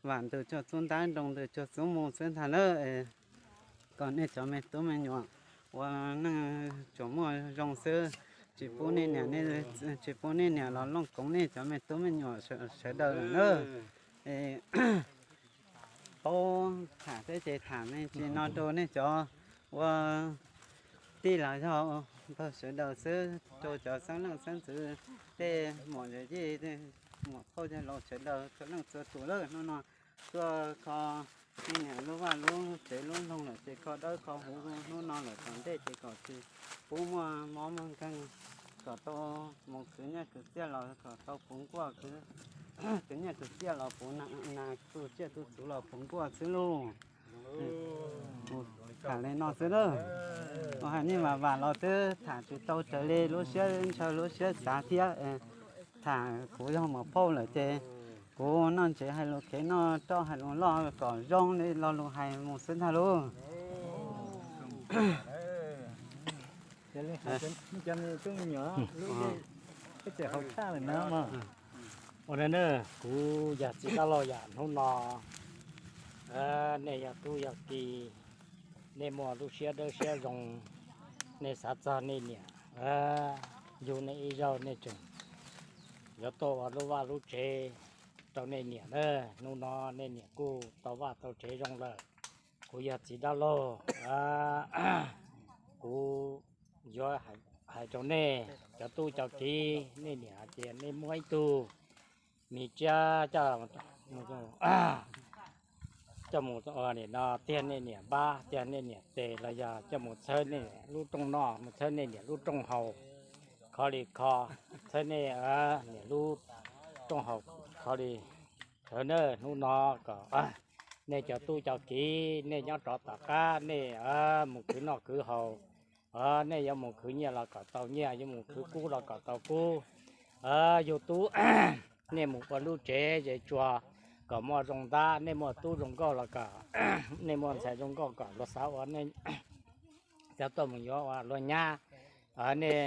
vam ntws tsuag txub ntab, nroo ntws tsuag txub mu xwb ntag na. Kom nej cov me tub me nyuam ua neej tsuas muaj zoo xwb, tsis pub nej niam, tsis pub nej niam los looj koov nej cov me tub me nyuam sawv daws lawm na. Paub tham thiab ces tham me ntsis no rau nej cov ua tij los yog npawg sawv daws xwb, rau cov xeeb leej xeeb ntxwv, tej muam yawm yij, muam phauj yawg laus sawv daws txhua leej txhua tus lawm. Hnub no tuaj kho nej niam lub vaj lub tsev lub loog lawm ces kho dawb kho huv hnub no lawm tom ntej ces kom tsis pub muaj mob muaj nkeeg, kom tau mus khwv nyiaj khwv txiaj los kom tau puv nkuaj, khwv nyiaj khwv txiaj los puv nas, tu tsiaj tu txhuv los puv nkuaj xwb lauj. Tham li no xwb lauj. Ua hais nej vam vam los twb tham tsis tau raws li lub siab ntshaw lub siab xav thiab. Tham kuv yog muam phauj lawm ces kuv noj ntsev hais lus khev, noj roj hais lus loj kom zoo li lo lus hais mus xwb ntag lauj. Ua li na, kuv yog txiv dab laug yam hnub no, nej yog tub yog ki, nej muaj lub siab dawb siab zoo, nej xav txog nej niam, yug nej ib zaug nej tseem yuav tuaj ua lub vaj lub tsev rau nej niam na. Hnub no nej niam kuj tau vaj tau tsev zoo lawm. Kuv yog txiv dab laug, kuv yuav hais rau nej cov tub cov kiv, nej niam hais tias nej muaj ib tug me tsiab coj mus nim no tiag nej niam npab tiag nej niam tes los yog coj mus txhawb nej lub rooj noj mus txhawb nej niam lub rooj haus, kho li kho, txhawb nej niam lub rooj haus kho li. Sawv na, hnub no kom nej cov tub cov kiv nej nyob rov tom qab nej mus khwv noj khwv haus, nej yuav mus khwv nyiaj los kom tau nyiaj, yuav mus khwv kub los kom tau kub. Yug tub nej mus ua lub tsev ze tsua kom muaj zoo ntab, nej muaj tub zoo nkauj los kom, nej muaj ntxhais zoo nkauj kom luag xav ua, nej xav tuaj mus yuav ua luag nyab. Nej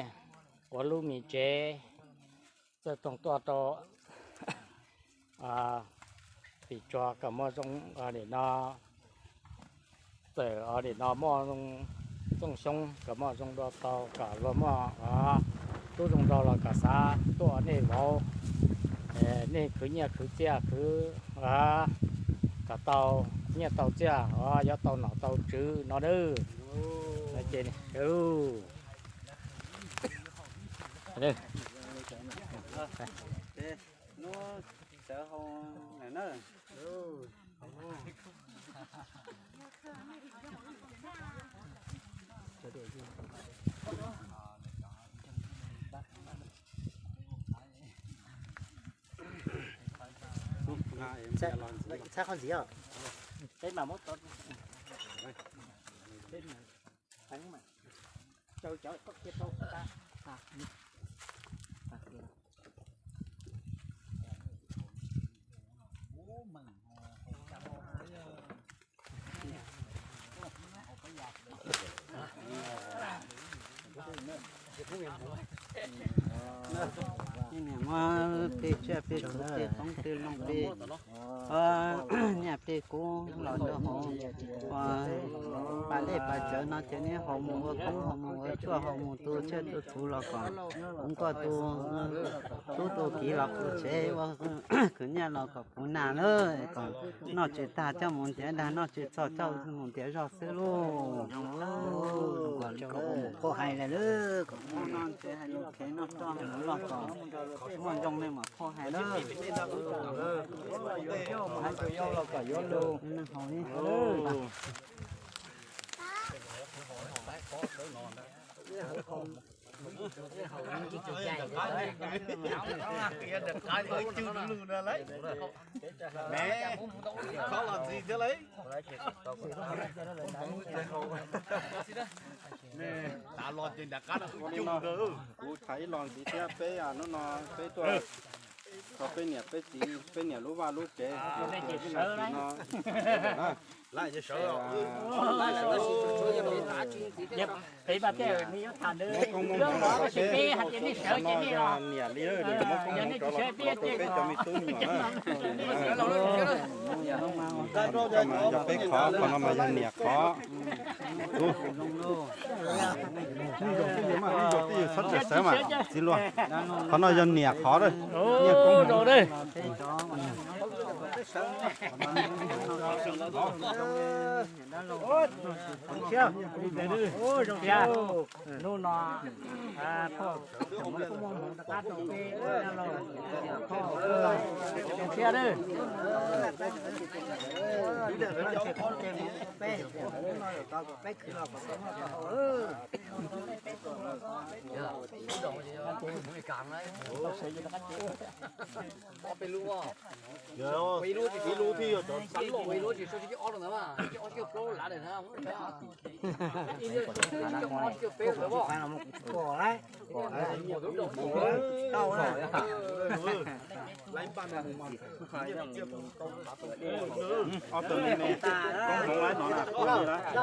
ua lub me tsev txawj toog tuaj rau tim tsua kom muaj zoo nim no, txawm nim no muaj txooj xyoob kom muaj zoo dua tau, kom luag muaj tub zoo nraug los kom xav tuaj ua nej vauv. Nej khwv nyiaj khwv txiaj khwv Kom tau nyiaj tau txiaj, yuav tau nom tau tswv no nawb. Ces Txhab qhov ntxiv os. Peb mas muab tau, peb mas, peb mas, rau cov koj qhia rau. Niam muab peb tsiaj peb txhu peb qoob peb loo peb nyiaj peb kub los rau hauv pas dej pas cawv no ces neb haus mus ua qoob haus mus ua tshuaj haus mus tu tsiaj tu txhu los kom ua nkauj tu tub tu kiv los qhov tsev ua khwv nyiaj los kom puv nag lawm kom noj tsis tag coj mus ntiav dag noj tsis txog coj mus ntiav zog xwb lauj. Kom ua mus phauj hais lawm, kom ua no ces hais lus khev noj roj hais lus loj kom muaj zoo nej mam phauj hais lawm. Hais tus yau los kom yuav lus, haus li haus lawm. Kuv tham ib los ntxiv thiab peb hnub no peb tuaj txog peb niam peb txiv peb niam lub vaj lub tsev no. Peb mas tej nws yuav tham nws, peb hais tias nej sawv peb ces nej sawv peb ces peb cov me tub me nyuam na. Yog peb qhov, qhov no mas yog niam qhov. Tub, txhob txawm sawv mas txiv luag. Qhov no yog niam qhov, nyiaj koob hmoov. Hnub no phauj muaj hmoov rov qab rau peb dab laug, phauj zoo siab nawb. Ib lub thiaj yog cov sab loj, ib lub tsis sab, ob lub ntawd mas ob coj plaub lav lawm na. Ob tug me me koob hmoov laib no na, koob hmoov laib.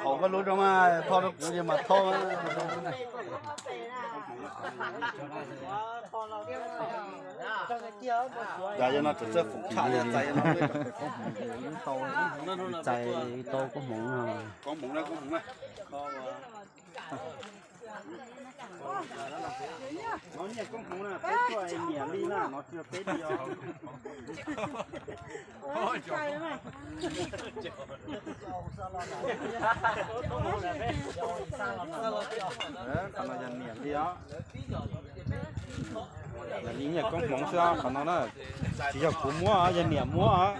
Thaum koj lub rau mas thauj rau kuv ces mas thauj. Yog no txawm txawj foom tshaj li txais no. Txais tau koob hmoov no. Koob hmoov na, koob hmoov na. No nyiaj koob hmoov na, peb tuaj niam li na, no tsis yog peb li os. Qhov no yog niam li os. Niam li nyiaj koob hmoov xwb qhov no na. Tsis yog kuv muab, yog niam muab.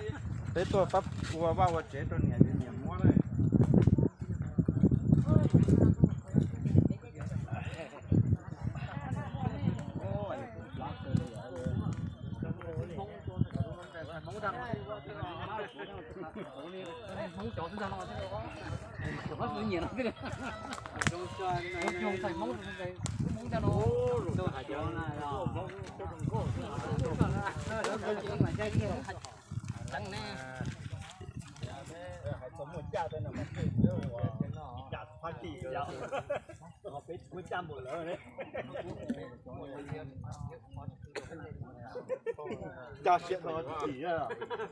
Peb tuaj pab ua vaj ua tsev rau niam, niam muab na.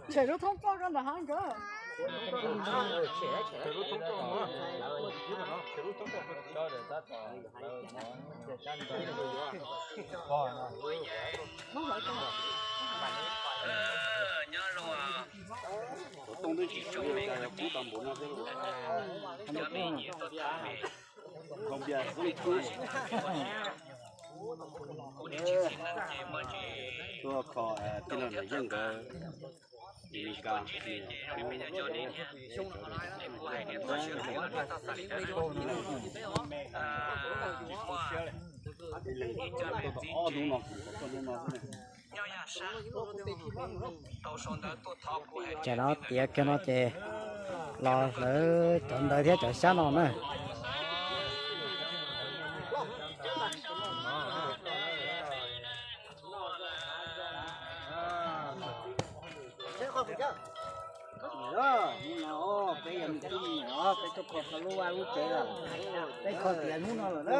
Tshem lub thoob roj rau ntawm hav nkawd. Tuaj kho tij laug Nam Yeej nkawd. Ob hnub no kuv tau tuaj hnub no xwb. Tsam no tiav kiag no ces los lawv cov ntawd thiab cov xyab no na. Hnub no peb yog me tub me nyuam, peb tuaj kho tau lub vaj lub tsev lawm. Peb kho tiav hnub no lawm na.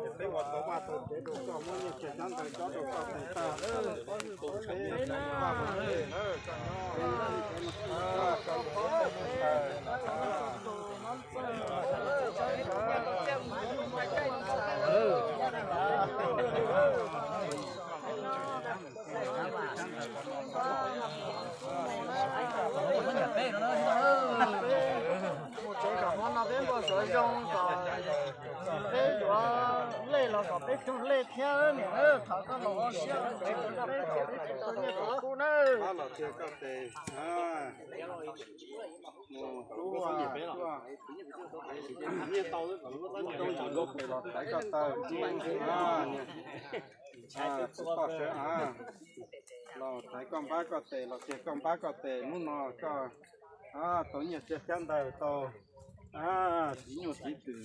Ces peb ua tau vaj tau tsev rau koj, muab nyiaj txiag xyab ntawv cob rau koj tes tag. Mus tsev kom hmo no peb muaj suav zoo, kom peb yuav lej los kom peb raug lej thiab niam. Thov koj los ua siab rau peb, peb tsis tau nyiaj tau kub nawb. Los tiag koj tes, mus rub nyiaj tau, los thaiv koj taw, tsis poj sawv av, los thaiv koj npab koj tes, los tiag koj npab koj tes, hnub no koj tau nyiaj txiag xyab ntawv, tau txiv nyuj txiv twm,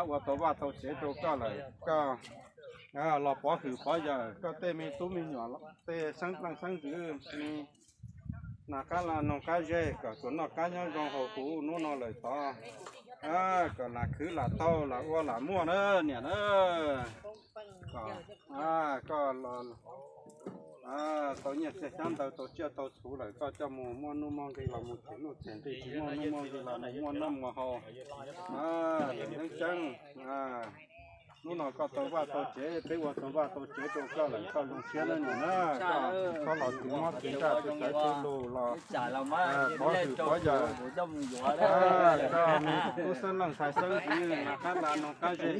ua tau vaj tau tsev rau koj lawm, koj los pov hwm pov yawm koj tej me tub me nyuam, tej xeeb leej xeeb ntxwv, me nas qab las noog qab zeg, kom tsuas noj qab nyob zoo haus huv hnub no lawm tod, kom lam khwv lam tau lam ua lam muaj na niam na. Koj tau nyiaj txiag xyab ntawv tau tsiaj tau txhuv lawm, koj coj mus muaj nuj muaj nqi los mus them nuj them nqi, tsis muaj nuj muaj nqi los mus muaj noj muaj haus. Lawm ceeb ceeb, hnub no koj tau vaj tau tsev, peb ua tau vaj tau tsev rau koj lawm, koj zoo siab nawb niam na. Koj los tsis mob tsis ntsaj tsis txawv tsis lus los pov hwm pov yawm koj me tub xeeb leej ntxhais xeeb ntxwv, nas qab las noog qab zeg,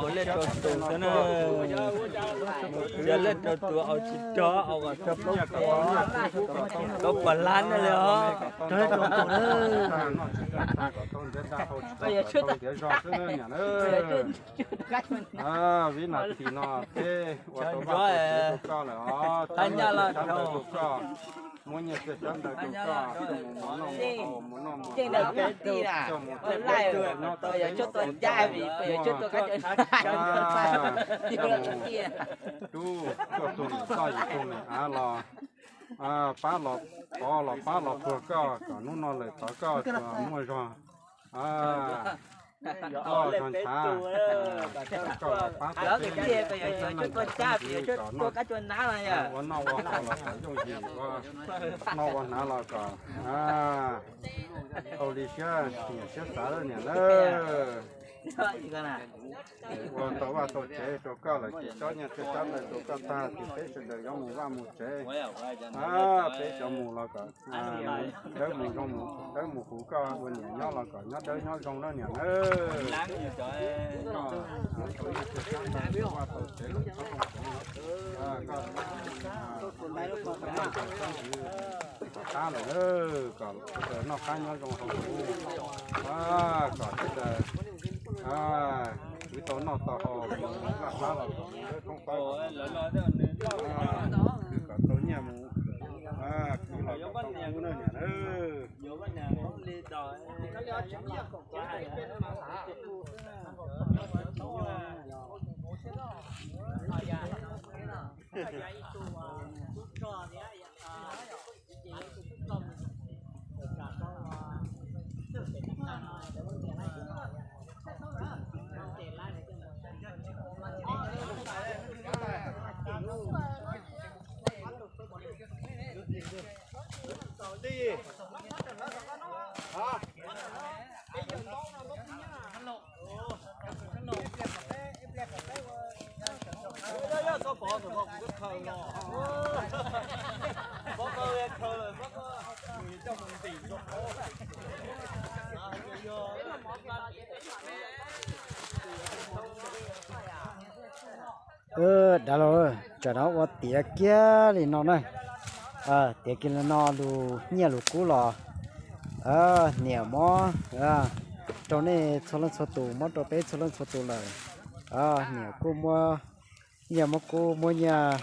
tus lej rau tus xwb na. Yog lej rau tus au tsis rog, au kom rog plaub puas, plaub puas lab na li os. Rog lej rau tus na. Kom tau ntiav daj hau tsis tau tau ntiav zog xwb na niam na. Vib nas this no peb ua tau vaj tau tsev rau koj lawm os, tau nyiaj txiag xyab ntawv rau koj, muab nyiaj txiag xyab ntawv rau koj, coj mus mus noj mus haus, mus noj mus haus, coj mus tau nyob tau nyob tau muaj, coj mus rub tuaj tus niam toj yim tus niam av los pab los pov los pab los puag koj, kom hnub no lawm tod koj tsuas muaj zog toj zog ntshav. Koj los pab peb tsev neeg, peb tsev neeg kom ua noj ua haus los kom yooj yim, ua noj ua hnav los kom hau li siab nyiam siab xav lawm niam lawm. Ua tau vaj tau tsev rau koj lawm ces tsob nyiaj txiag tsab ntawv rau koj tag ces peb sawv daws yuav mus vaj mus tsev. Peb cov mus los kom dawb mus zoo, dawb mus, kuv koj ua niam nyob los kom nyob dawb nyob zoo na niam na. Tau nyiaj txiag tsab ntawv rau vaj tau tsev lawm tsob koom tsev, koj tsob ntawv tsob ntawv kom qab lawm, kom sawv daws noj qab nyob zoo hauv kuv, kom sawv daws kwv tau noj tau haus, vaj qab los kom mus dawb koob qab, kwv kom tau nyiaj mus, kwv los kom tau kub na niam na. Dav los, tsam no ua tiav kiag li no na. Tiav kiag li no, lug nyiaj lug kub los niam muab rau nej txhua leej txhua tus, muab rau peb txhua leej txhua tus lawm. Niam kuj muab nyiaj, muab kub muab nyiaj,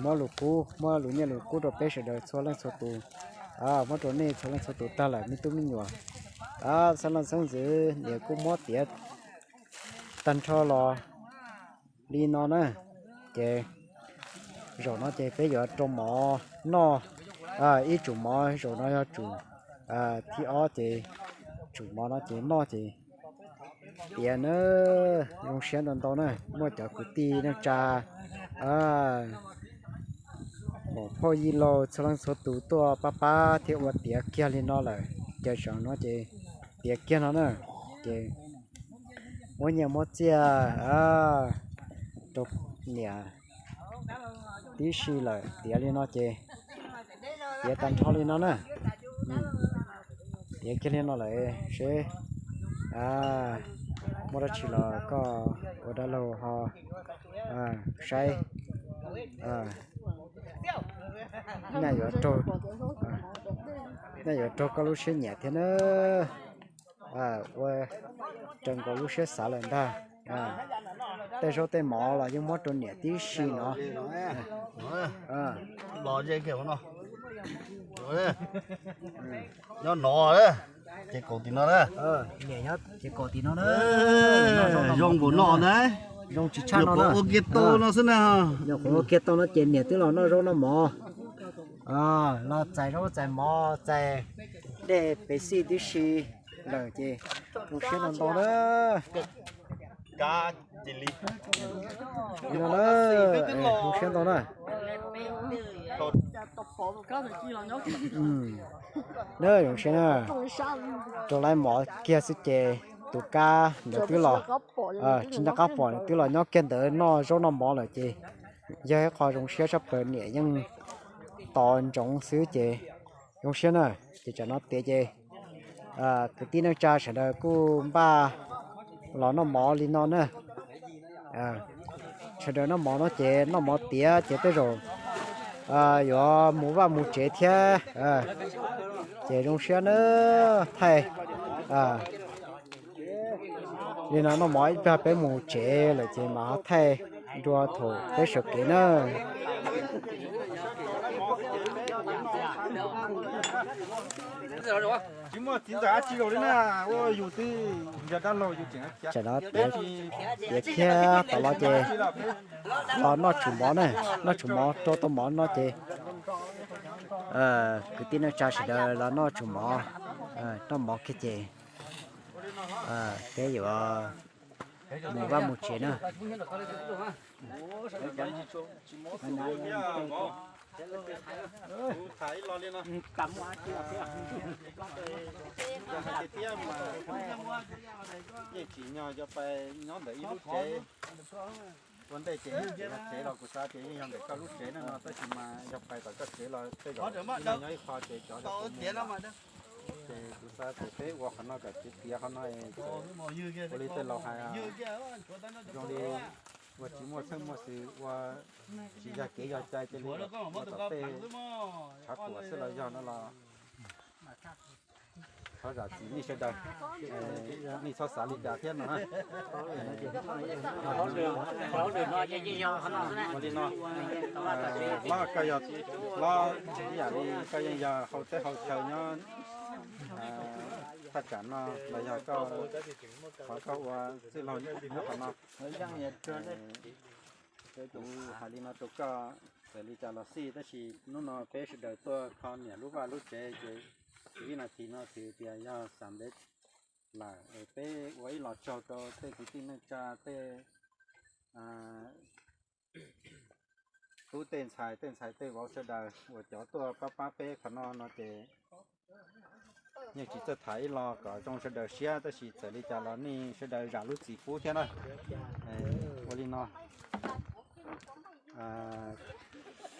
muab lug kub, muab lug nyiaj lug kub rau peb sawv daws txhua leej txhua tus, muab rau nej txhua leej txhua tus tag lawm me tub me nyuam. Xeeb leej xeeb ntxwv, niam kuj muab tiav tag nrho los li no na. Ces zaum no ces peb yuav rau mov noj ib tsum mov, zaum no yog tsum thib ob ces tsum mov no ces noj ces tiav na. Zoo siab ntau ntau na, muaj cov kwv tij neej tsa muam phauj yij laug txhua leej txhua tus tuaj pab pab thiab ua tiav kiag li no lawm, ces zaum no ces tiav kiag no na. Ces muab nyiaj muab txiaj rau niam tib si lawm, tiav li no ces tiav tag nrho li no na. Tiav kiag li no lawm seb muaj dab tsi los koj ua dab laug ho saib. Nyaj yuav raug, nyaj yuav raug koj lub siab nyiam thiab na. Ua raws nkaus lub siab xav lawm ntag. Tej zaub tej mov los yeej muab rau niam tib si no. Nyob no, ces kaum tim no na. Niam nyob ces kaum tim no na. Zoo npaum no na. Zoo tsis tshaj no na. Ua kiag tau no xwb na. Nyuam qhuav ua kiag tau no ces niam twb los noj zaub noj mov, los txais zaub txais mov txais dej pem xij tib si lawm ces zoo siab ntau ntau na. Zoo siab ntau na. Na zoo siab na. Rau lawv mov kiag xwb ces tus kab ntawd twb los, tsis nco qab pom, nws twb los nyob kiag ntawd noj zaub noj mov lawm ces yog ib qho zoo siab tshaj plaws, niam yeej tos ntsoov xwb ces zoo siab na. Ces tsam no tiav ces kwv tij neej tsa sawv daws kuj npaj los noj mov li no na. Sawv daws noj mov no ces noj mov tiav ces tej zaum yuav mus vaj mus tsev thiab, ces zoo siab na. Thaij li no noj mov ib pliag peb mus tsev lawm ces mam thaij dua thaum peb sawv kev na. Tsis muaj txiv ntxawm dab tsi li na, ua yus twb yog dab laug yus tseem. Tsam no tiav kiag tau los ces los noj tsum mov na, noj tsum mov rau tau mov no ces kwv tij neej tsa sawv daws los noj tsum mov, noj mov kiag ces peb yuav mus vaj mus tsev na. Kuv tham ib lo li no. Yog hais tiag tiag mas yeej tsim nyog yog pais nyob ntawm ib lub tsev. Ua ntej ces tsev los kuv xav tias yeej yog ntawm koj lub tsev no no, tab sis mas yog pais tom koj tsev los tej zaum nyob ib qho ces cov ces kuv xav tias peb ua qhov no kom tiav tiav qhov no, ua li tej laus hais, zoo li ua tsis muaj xeeb muaj xwm, ua tsis yog kev yog cai cia li ua tom tej tshav puam xwb los yog no los thov zam txim nej sawv daws, nej txhob xav li cas thiab no. Ua li no, hlob koj yog, hlob ib yam li koj yeej yog hauv teb hauv chaw nyob thaj tsam no los yog koj, qhov koj ua txwj laug nyob qhov no. Kuv hais li no rau koj, txawm li cas los xij, tab sis hnub no peb sawv daws tuaj kho niam lub vaj lub tsev ces vib nas this no xws tias yog xam ntev lawm, peb ua ib los tsaug rau tej kwv tij neej tsa, tej tub tej ntxhais, tej ntxhais tej vauv sawv daws uas cov tuaj pab pab peb qhov no no ces yeej tsis txawj tham ib los kom zoo sawv daws siab, tab sis txawm li cas los nej sawv daws zam lub txim pub thiab na. Ua li no,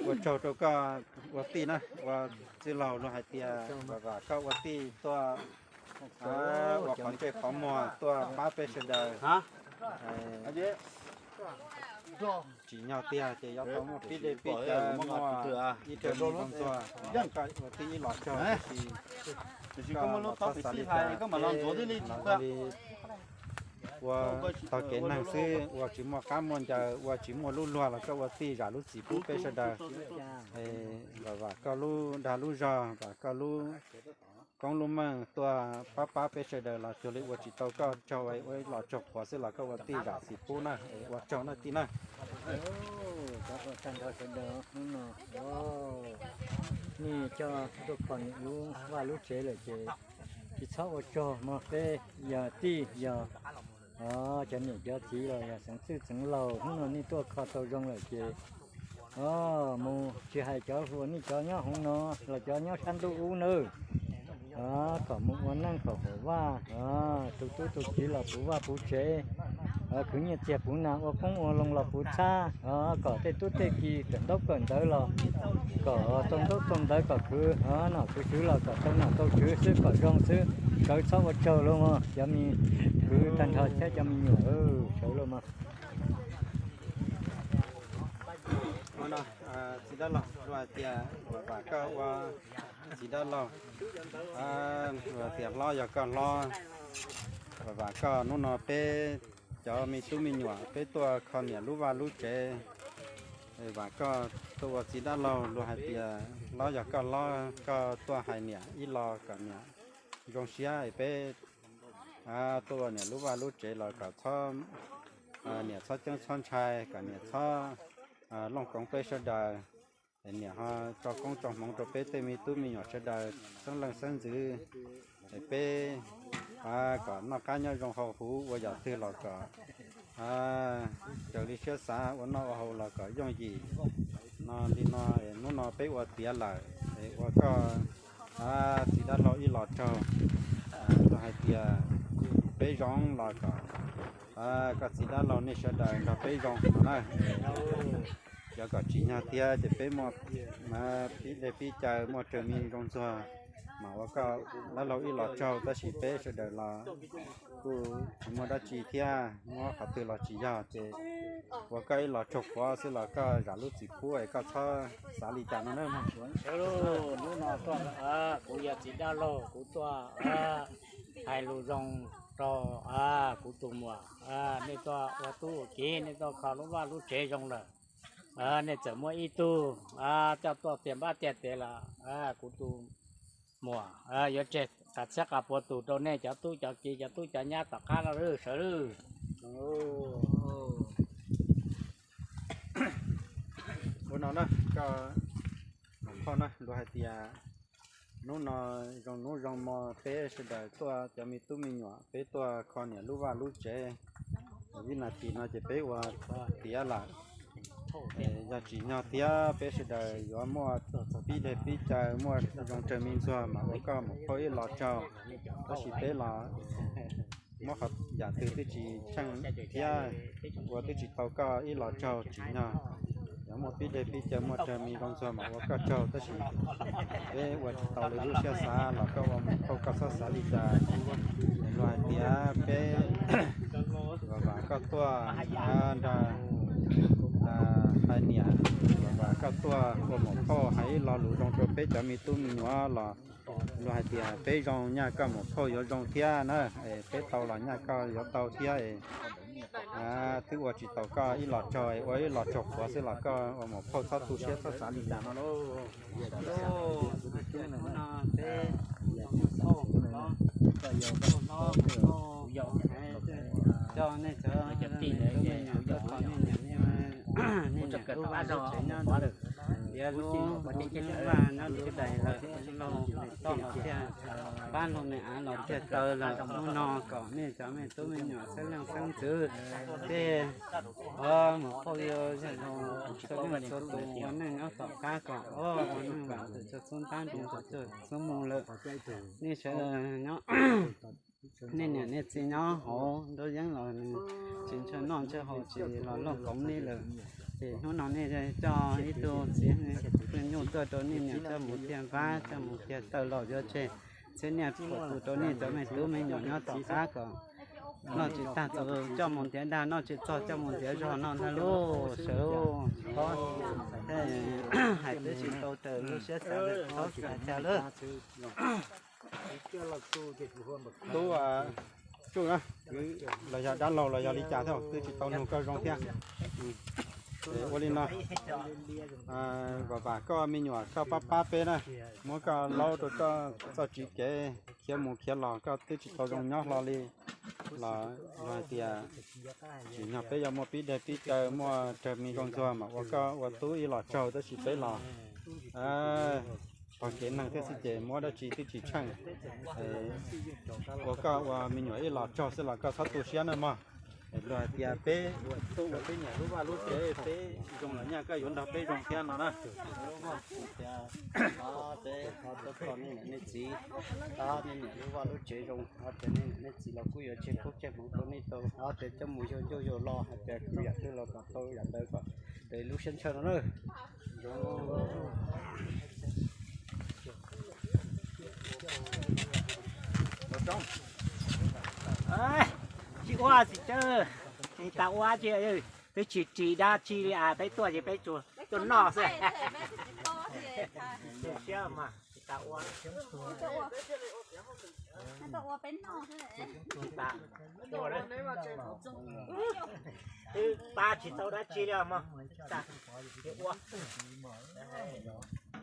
ua tsaug rau koj ua tij na, ua txwj laug luag hais tias vam vam koj ua tij tuaj ua qhov ntsej qhov muag tuaj pab peb sawv daws. Tsim nyog tiag ces yuav tau muaj pib dej pib cawv, muaj ib rag zoo ntxuag, koj ua tij ib los tsaug, tab sis koj los txhob xav li cas, los zoo li ua tog kev neeg xwb, ua tsis muaj qab muaj ncaws, ua tsis muaj lub luag los koj ua tij zam lub txim pub peb sawv daws. Vam vam koj lub dag lub zog, vam koj lub koob lub meej tuaj pab pab peb sawv daws los cuag li ua tsis tau koj tsaug, ua ib los tsaug qhuav xwb los koj ua tij zam txim pub na, ua tsaug na tij na. Tag nrho sawv daws hnub no nej coj tuaj kho niam lub vaj lub tsev lawm ces tsis txhob ua tsaug mog, peb yog tij yog cov niam cov txiv los yog xeev txwj xeev laus, hnub no nej tuaj kho tau zoo lawm ces mus tsis hais cov hluas nej cov nyob hauv no los cov nyob sab ntuj ub nawb, kom mus ua neej kom huam vaj, tus tub tus kiv los puv vaj puv tsev, khwv nyiaj txiag puv nas, ua qoob ua loo los puv txhab, kom tej tub tej kiv kawm ntaub kawm ntawv los kom tau ntaub tau ntawv, kom khwv nom khwv tswv los kom tau nom tau tswv xwb, kom zoo xwb. Sawv txhob ua tsaug lauj mog, cov me kwv tag nrho thiab cov me nyuam, sawv lauj mog. Txiv dab laug, luag hais tias vam koj ua txiv dab laug, luag tias hlob yog koj hlob, vam koj hnub no peb cov me tub me nyuam peb tuaj kho niam lub vaj lub tsev, vam koj tuaj ua txiv dab laug, luag hais tias hlob yog koj hlob, koj tuaj hais niam ib lo kom niam zoo siab, peb tuaj ua niam lub vaj lub tsev los kom txhob, niam txhob ceeb txhob ntshai, kom niam txhob looj koov peb sawv daws, niam ho tso koob tso hmoov rau peb tej me tub me nyuam sawv daws xeeb leej xeeb ntxwv, peb kom noj qab nyob zoo hauv huv, ua yam twg los kom raws li siab xav, ua noj ua haus los kom yooj yim. No li no, hnub no peb ua tiav lawm, ua koj txiv dab laug ib los tsaug, luag hais tias peb zoo los kom koj txiv dab laug nej sawv daws nrog peb zoo no na. Cov kom tsim nyog tiag ces peb muaj pib dej pib cawv, muaj raws me zoo ntxuag, mas ua koj dab laug ib los tsaug, tab sis peb sawv daws los kuj tsis muaj dab tsi thiab, muab qhov twg los tsis yog, ces ua koj ib los tsaug qhuav xwb los koj zam lub txim pub es koj txhob xav li cas no na. Hnub no tuaj, kuv yog txiv dab laug, kuv tuaj hais lus zoo rau kuv tus muam, nej tuaj ua tub ua kiv, nej tuaj kho lub vaj lub tsev zoo lawm. Nej txawm muaj ib tug coj tuaj tiag npab tiag tes los kuv tus muam yuav tseg qas txhiab qas puas tus rau nej cov tub cov kiv cov tub cov nyab tom qab no lawm sawv lawm. Ua no na, koj, phauj na, luag hais tias hnub no zoo hnub zoo hmo peb sawv daws tuaj cov me tub me nyuam peb tuaj kho niam lub vaj lub tsev, vib nas this no ces peb ua tiav lawm. Yog tsim nyog thiab peb sawv daws yuav muaj pib deg pib caw muaj zoo raws me ntxuag mas ua koj mus phauj ib los tsaug, tab sis peb los muab qhov yam twg twb tsis tsheej thiab ua twb tsis tau koj ib los tsaug tsim nyog. Yuav muaj pib deg pib caw muaj raws me zoo ntxuag mas ua koj tsaug tab sis peb ua tsis tau li lub siab xav los koj ua mus phauj koj txhob xav li cas. Luag hais tias peb vam vam koj tuaj nrog hais niam, vam vam koj tuaj ua mus phauj hais ib lo lus zoo rau peb cov me tub me nyuam los luag hais tias peb zoo nyaj koj mus phauj yuav zoo thiab na. Peb tau los nyaj koj yuav tau thiab. Twb ua tsis tau koj ib los tsaug, ua ib los tsaug quav xwb los koj ua mus phauj txhob tu siab txhob xav li cas no lauj. Hnub no peb mus phauj los, phauj hlob, phauj yau, coj nej cov me nyuam tuaj tos nej niam, nej niam lub vaj lub tsev nyob tiav lub vaj nyob lub dais lawm, laug toj los thiaj pab, laug me av los thiaj taw lawm. Hnub no kom nej cov me tub me nyuam xeeb leej xeeb ntxwv tej mus phauj yau yog zoo txhua leej txhua tus ua neej nyob tom qab kom ua neej vam txog xub ntab nroo txog xub mus lawm. Nej sawv daws nyob, nej niam nej txiv nyob hauv nruab yeeb los nws tsis ntshaw noj ntshaw haus tsis los lauj koov li lawm. Ces hnub no nej coj ib tug txiv pheej nyuj tuaj rau nej niam coj mus thiaj vab coj mus thiaj taw los yuav tseg, thiab niaj phuam tus rau nej cov me tub me nyuam nyob tom qab kom noj tsis tag txog coj mus ntiav dag, noj tsis txog coj mus ntiav zog no ntag lauj. Sawv hais twb tsis tau raws lub siab xav lawm, txhob xav cas lawm. Tub Tsuj na, kwv los yog dab laug los yog li cas thiab twb tsis tau nug koj zoo thiab. Ua li no, vam vam koj me nyuam koj pab pab peb na, muab koj laub rau koj txoj tsis kev khiav mus khiav los koj twb tsis tau zoo nyob hlo li los luag hais tias tsim nyog peb yuav muaj pib deg pib caw muaj raws me zoo ntxuag mas ua koj ua tub ib los tsaug tab sis peb los pog kev neeg thiab xwb ces muab dab tsi twb tsis tsheej. Ua koj ua me nyuam ib los tsaug xwb los koj txhob tu siab na mog. Luag hais tias peb tuaj ua peb niam lub vaj lub tsev peb zoo los nyaj koj yuav nrog peb zoo thiab no na. Peb tuaj tos nej niam nej txiv, tos nej niam lub vaj lub tsev zoo, tos nej niam nej txiv los kuj yuav tseg koob tseg hmoov rau nej tau, tos coj mus yug ncuj yug lo hais tias kuj yam twg los kom tau yam ntawd kom raws lub siab ntshaw no na. Tsis ua txiv tsawb, tas ua tsis, twb tsis ris dab tsi li as, peb tuaj ces peb tuaj noj xwb. Siab mas tsis tas ua. Twb pab tsis tau dab tsi li mog, tsis ua.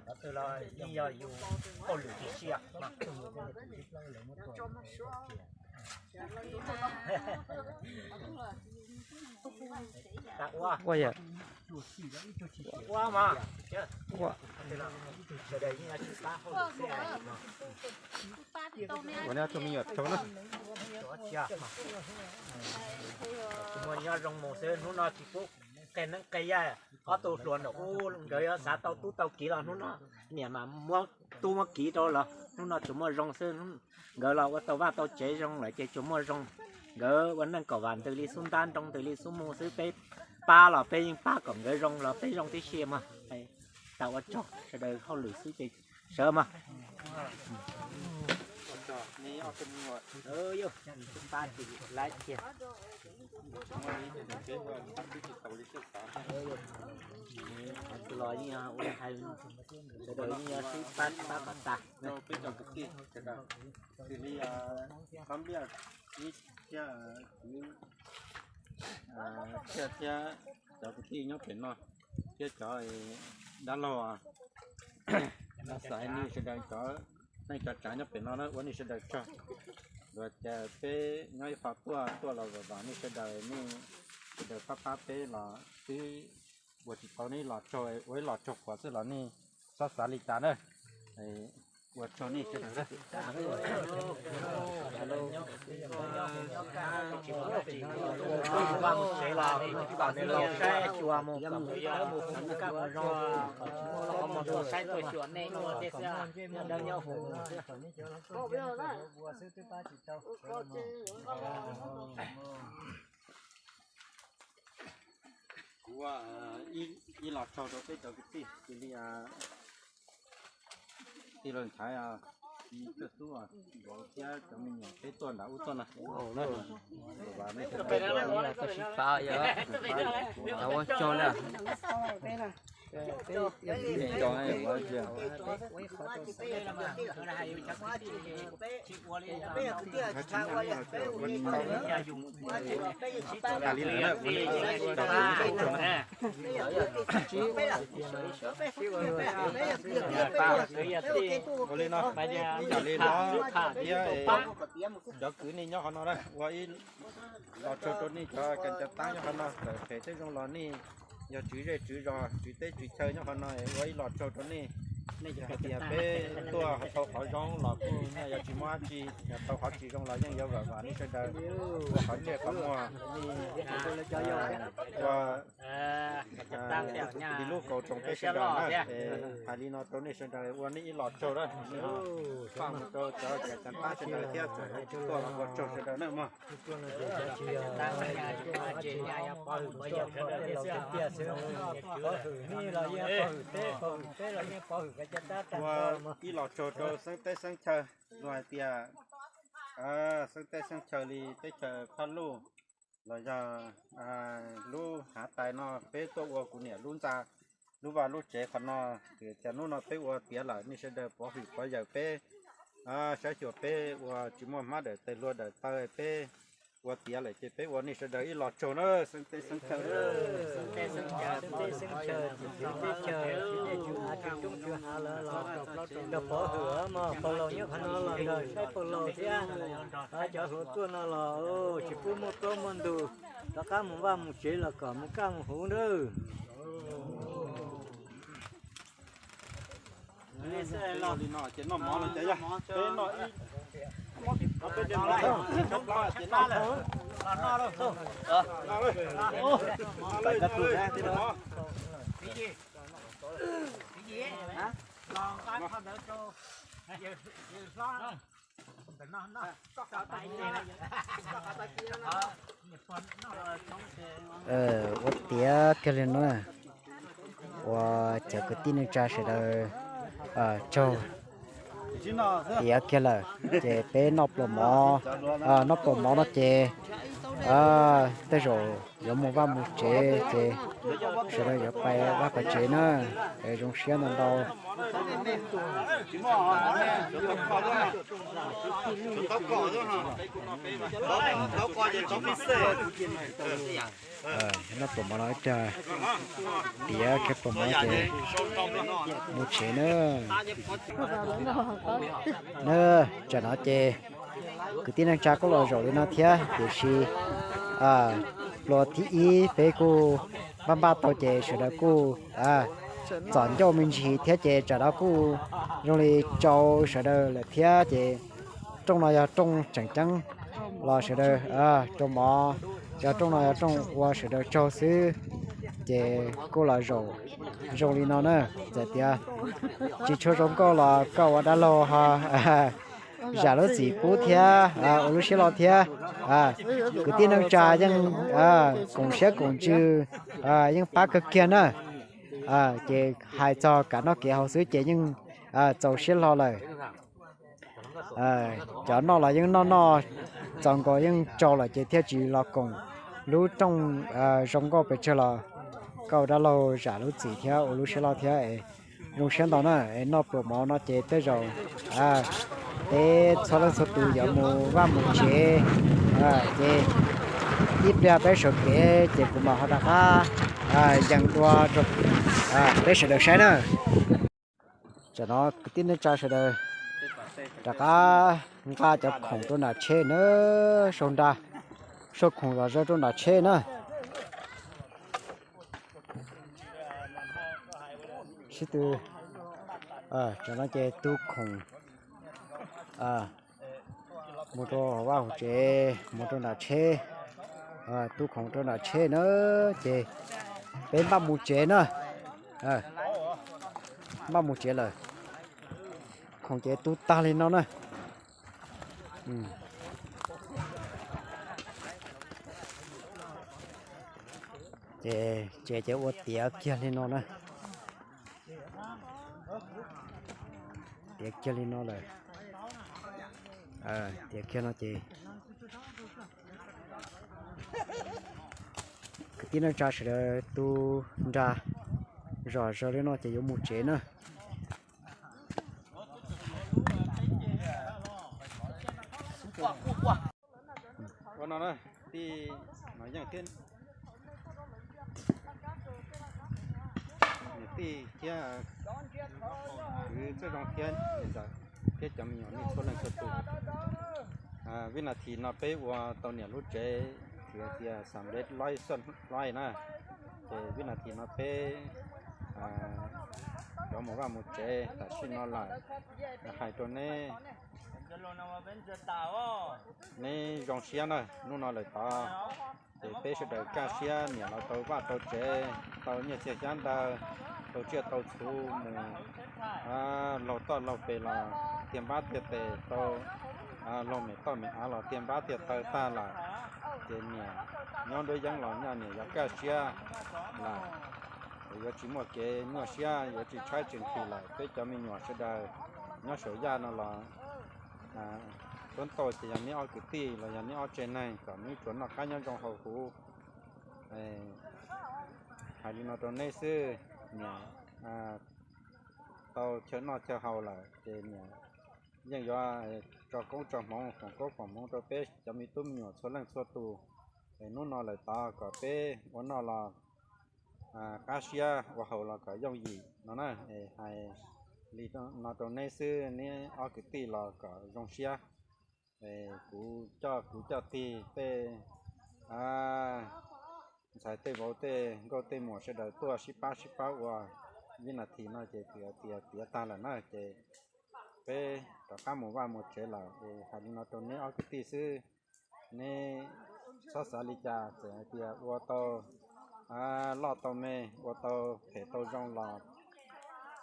Cov twg los yeej yog yus hauj lwm tib si. Ua yam ua mas, sawv daws yeej yuav tsum pab hauj lwm xwb. Ua nej tus me nyuam tsaug na. Tsis muaj nyob zoo mus xwb, hnub no tsis pub qe neeb qe yaig, ob tug hluas nraum ub nkawd yuav xav tau tub tau kiv los hnub no niam mas muab tub muab kiv rau los hnub no tsuas muaj zoo xwb. Nkawd los ua tau vaj tau tsev zoo lawm ces tsuas muaj zoo. Nkawd ua neej kom vam ntws li xub ntab nroo ntws li xub mus xwb, peb pab los peb yeej pab kom nkawd zoo los peb zoo tib si mas. Tas ua tsaug, sawv daws hauj lwm xwb ces sawv mas. Los yeej ua hais, sawv daws yeej yuav sib pab pab kom tas. Peb cov kwv tij sawv daws, xws li Qab Npliaj thiab, thiab cov kwv tij nyob pem no thiab cov dab laug Xaiv, nej sawv daws cov neej cov tsav nyob pem no na ua nej sawv daws tsaug. Luag tias peb nyob ib qho tuaj tuaj los vam vam nej sawv daws, nej sawv daws pab pab peb los twb ua tsis tau, nej los tsaug ua ib los tsaug quav xwb los nej txhob xav li cas na. Ua tsaug nej sawv daws. Tsis mus vaj mus tsev los kom nws laus saib xyuas mus kom mus mus kaj mus zog, kom mus tuaj saib tuaj xyuas nej ua tej xwb, nyob dawb nyob huv. Kuv ib los tsaug rau peb cov kwv tij, cia li tij laug Nchaiv, tij Txuj, Npauv thiab cov me nyuam peb tuaj nram ub tuaj na. Tau sib pab, ua tsaug na. Ua li no, ib yam li no thiab, cov kwv nej nyob qhov no na, ua ib los tsaug rau nej cov kev ncav tab nyob qhov no, txawm phem thiab zoo los nej yog tswv zej tswv zos tswv teb tswv chaw nyob qhov no, ua ib los tsaug rau nej. Nej hais tias peb tuaj tau qhov zoo los kuj nyaj yuav tsis muaj dab tsi, yog tau qhov tsis zoo los yeej yuav vam vam nej sawv daws ua qhov ntsej qhov muag, ua li lub kaus roos peb sawv daws na. Hais li no rau nej sawv daws ua nej ib los tsaug na. Paj mus rau cov kev ncav tab sawv daws thiab txawm tsis tuaj los ua tsaug sawv daws na mog. Ua ib los tsaug rau xeeb teb xeeb chaw, luag hais tias xeeb teb xeeb chaw li teb chaws Phaj Luj los yog lub hav tais no peb tuaj ua kuv niam lub ntxa, lub vaj lub tsev qhov no, ces hnub no peb ua tiav lawm nej sawv daws pov hwm pov yawm peb, saib xyuas peb ua tsis muaj hmab dawm tes hlua dawm taw peb ua tiav lawm ces peb ua nej sawv daws ib los tsaug na, xeeb teb xeeb chaw. Nrog pov hwm mog, pog laus nyob qhov no los nrog saib pog laus thiab, cov hluas tuaj no los tsis pub muaj plaub muaj ntug, rov qab mus vaj mus tsev los kom mus kaj mus huv nawb. Ua tiav kiag li no, ua cov kwv tij neej tsa sawv daws tsaug tiav kiag lawm, ces peb noj pluas mov, noj pluas mov no ces tej zaum yuav mus vaj mus tsev ces sawv daws yuav pais vaj pais tsev na, es zoo siab ntau ntau. Noj pluas mov no ib pliag, tiav kiag pluas mov ces mus tsev na. Na, tsam no ces kwv tij neej tsa kuj los zaum li no thiab, tiam sis pluas thib ib peb kuj npaj npaj tau ces sawv daws kuj txom ncauj me ntsis thiab ces tsam no kuj zoo li tsau sawv daws lawm thiab ces rooj no yog rooj tseem ceeb los sawv daws, rau mov, yog rooj no yog rooj ua sawv daws tsaug xwb. Ces kuj los zaum zoo li no na, txawm tias tsis tshua zoo nkauj los koj ua dab laug ho zam lub txim pub thiab ua lub siab loj thiab. Kwv tij neej tsa yeej koom siab koom ntsws, yeej pab kawg kiag na. Ces hais txog kav noj kev haus xwb ces yeej txaus siab hlo lawm. Cov noj los yeej noj noj txaus nkaus yeej tsau lawm ces thiaj tsis los koom lub rooj zoo nkauj pes tsawg los koj ua dab laug zam lub txim thiab ua lub siab loj thiab es zoo siab ntau na. Es noj pluas mov no ces tej zaum peb txhua leej txhua tus yuav mus vaj mus tsev, ces ib pliag peb sawv kev ces kuv mam ho rov qab yees dua rau peb sawv daws saib na. Tsam no kwv tij neej tsa sawv daws rov qab nqa cov khoom rau nram tsheb na, sau nra, sau khoom zom zaws rau nram tsheb na. Sib tw, tsam no ces tu khoom Mus rau hauv vaj hauv tsev, mus rau nram tsheb, tub khoom rau nram tsheb na, ces peb npaj mus tsev na, npaj mus tsev lawm. Khoom ces tu tag li no na. Ces tsev ces ua tiav kiag li no na. Tiav kiag li no lawm. Tiav kiag no ces kwv tij neej tsa sawv daws tu nra zom zaws li no ces yuav mus tsev na. Ua no na, tij Nom Yeej thiab niam tij thiab kwv Txawj Zoo thiab niam ntxawm thiab cov me nyuam nej txhua leej txhua tus. Vib nas this no peb ua tau niam lub tsev, hais tias xam lej loj xoj loj na. Ces vib nas this no peb rov mus vaj mus tsev tam sim no lawm. Hais rau neb, neb zoo siab na, hnub no lawm tod ces peb sawv daws kaj siab niam los tau vaj tau tsev, tau nyiaj txiag xyab ntawv, tau tsiaj tau txhu mus laug toj laug pes los tiag npab tiag tes, tau laug mem toj mem av los tiag npab tiag taw tag lawm. Ces niam nyob nruab yeeb los nyob niam yuav kaj siab lawm, yuav tsis muaj kev nyuaj siab, yuav tsis tshaib tsis nqhis lawm. Peb cov me nyuam sawv daws nyob saum yaj no los tuab ntau ces yog neb ob kwv tij los yog neb ob tsev neeg kom neb tsuas noj qab nyob zoo haus huv. Hais li no rau neb xwb, niam tau chaw noj chaw haus lawm ces niam yeej yuav tso koob tso hmoov foom koob foom hmoov rau peb cov me tub me nyuam txhua leej txhua tus. Es hnub no lawm tod kom peb ua noj los qab siab, ua haus los kom yooj yim no na. Es hais li no rau neb xwb, neb ob kwv tij los kom zoo siab. Kuv coj kwv coj tij tej ntxhais tej vauv tej nkauj tej muam sawv daws tuaj sib pab sib pab ua vib nas this no ces tiav tiav tag lawm na ces peb rov qab mus vaj mus tsev lawm. Es hais li no rau neb ob kwv tij xwb, neb txhob xav li cas, txawm hais tias ua tau loj tau me, ua tau phem tau zoo los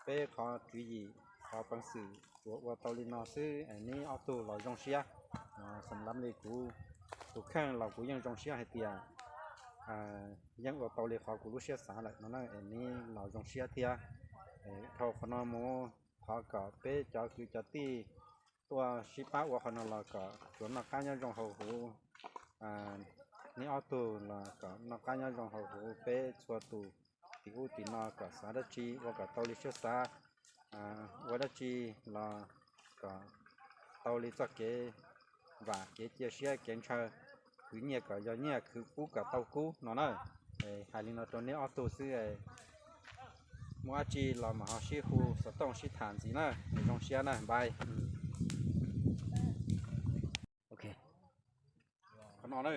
peb qhov tswv yim qhov peev xwm tsuas ua tau li no xwb. Neb ob tug los zoo siab, xam lav li kuv tus kheej los kuv yeej zoo siab hais tias yeej ua tau li qhov kuv lub siab xav lawm no na. Neb los zoo siab thiab. Dhau qhov no mus thov kom peb cov kwv cov tij tuaj sib pab ua qhov no los kom tsuas noj qab nyob zoo haus huv. Neb ob tug los kom noj qab nyob zoo haus huv, peb txhua tus tim ub tim no kom xav dab tsi ua kom tau li siab xav, ua dab tsi los kom tau li txoj kev vam kev cia siab kev ntshaw, khwv nyiaj kom yog nyiaj, khwv kub kom tau kub no na. Hais li no rau neb ob tug xwb, muaj dab tsi los mam ho sib hu xov tooj sib tham ntxiv na. Zoo siab na, npais. Qhov no na,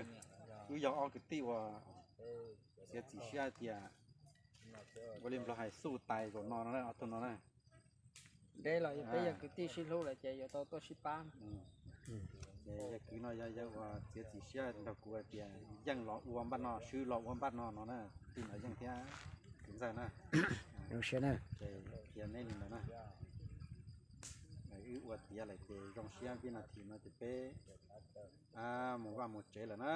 wb yog ob kwv tij uas txiav txim siab hais tias ua li Nplog hais xu tais zaum no no ob tug no na. Deb los peb yog kwv tij sib hlub lawm ces yuav tau tuaj sib pab. Yog kwv no yog yawg uas txiav txim siab nrog kuv hais tias yeej los ua npaj no, swb los ua npaj no no na, tij Nom Yeej thiab kwv ntxawg na. Zoo siab na. Ces qhia neb li ntawd na. Wb ua tiav lawm ces zoo siab, vib nas this no ces peb mus vaj mus tsev lawm na,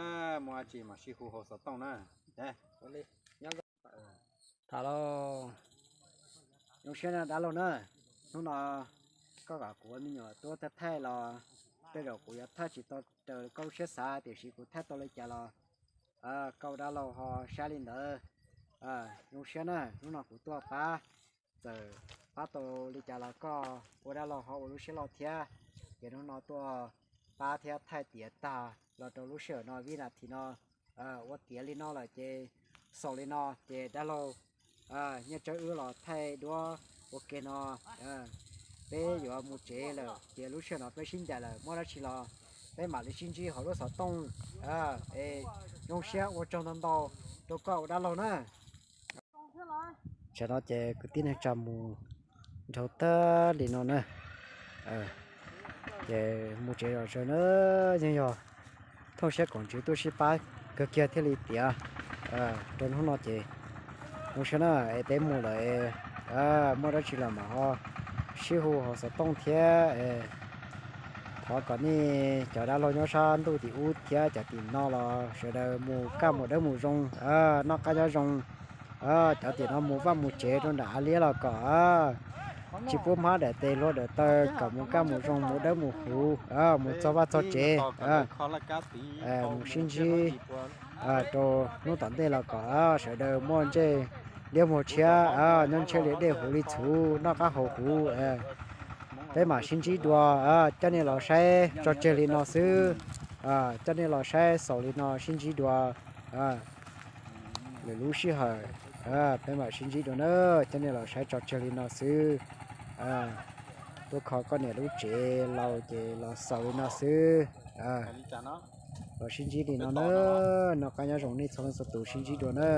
muaj dab tsi mam sib hu hauv xov tooj na. Tham los zoo siab na dab laug na, hnub no koj kom kuv ua me nyuam tuaj thaij thaij los tej zaum kuv yuav thaij tsis tau raws koj lub siab xav, tiam sis kuv thaij tau li cas los koj ua dab laug ho saib li ntawd. Zoo siab na, hnub no kuv tuaj pab, txawm pab tau li cas los koj ua dab laug ho ua lub siab loj thiab. Ces hnub no tuaj pab thiab thaij tiav tag los rau lub sij hawm no, vib nas this no ua tiav li no lawm ces xaus li no ces dab laug nyiaj tsawb wb los thaij duab ua ke no, peb yuav mus tsev lawm ces lub sij hawm no peb sib ncaim lawm, muaj dab tsi los peb mam li sib ntsib hauv lub xov tooj. Es zoo siab ua tsaug ntau ntau rau koj ua dab laug na. Tsam no ces kwv tij neej tsa mus dhau tag li no na. Ces mus tsev zom zaws na, yeej yog thooj siab koom ntsws tuaj sib pab kawg kiag thiaj li tiav. Rau hnub no ces zoo siab na, es peb mus lawm, muaj dab tsi los mam ho sib hu hauv xov tooj thiab. Thov kom nej cov dab laug nyob sab ntuj tim ub thiab cov tim no los sawv daws mus kaj mus dawb mus zoo, noj qab nyob zoo. Cov tim no mus vaj mus tsev rau nram av liab los kom tsis pub hmab daim tes hlua daim taw, kom mus kaj mus zoo mus dawb mus huv, mus txog vaj txog tsev, mus sib ntsib rau hnub tom ntej los kom sawv daws muaj ntsej liab muag tshiab, nyob ntshiab li dej huv li txhuv, noj qab haus huv. Peb mam sib ntsib dua, coj nej los saib tso tseg li no xwb, coj nej los saib xaus li no sib ntsib dua lwm lub sij hawm. Peb mam sib ntsib dua na, coj nej los saib tso tseg li no xwb. Tuaj kho koj niam lub tsev laus ces los xaus li no xwb. Los sib ntsib li no na, noj qab nyob zoo nej txhua leej txhua tus, sib ntsib dua na.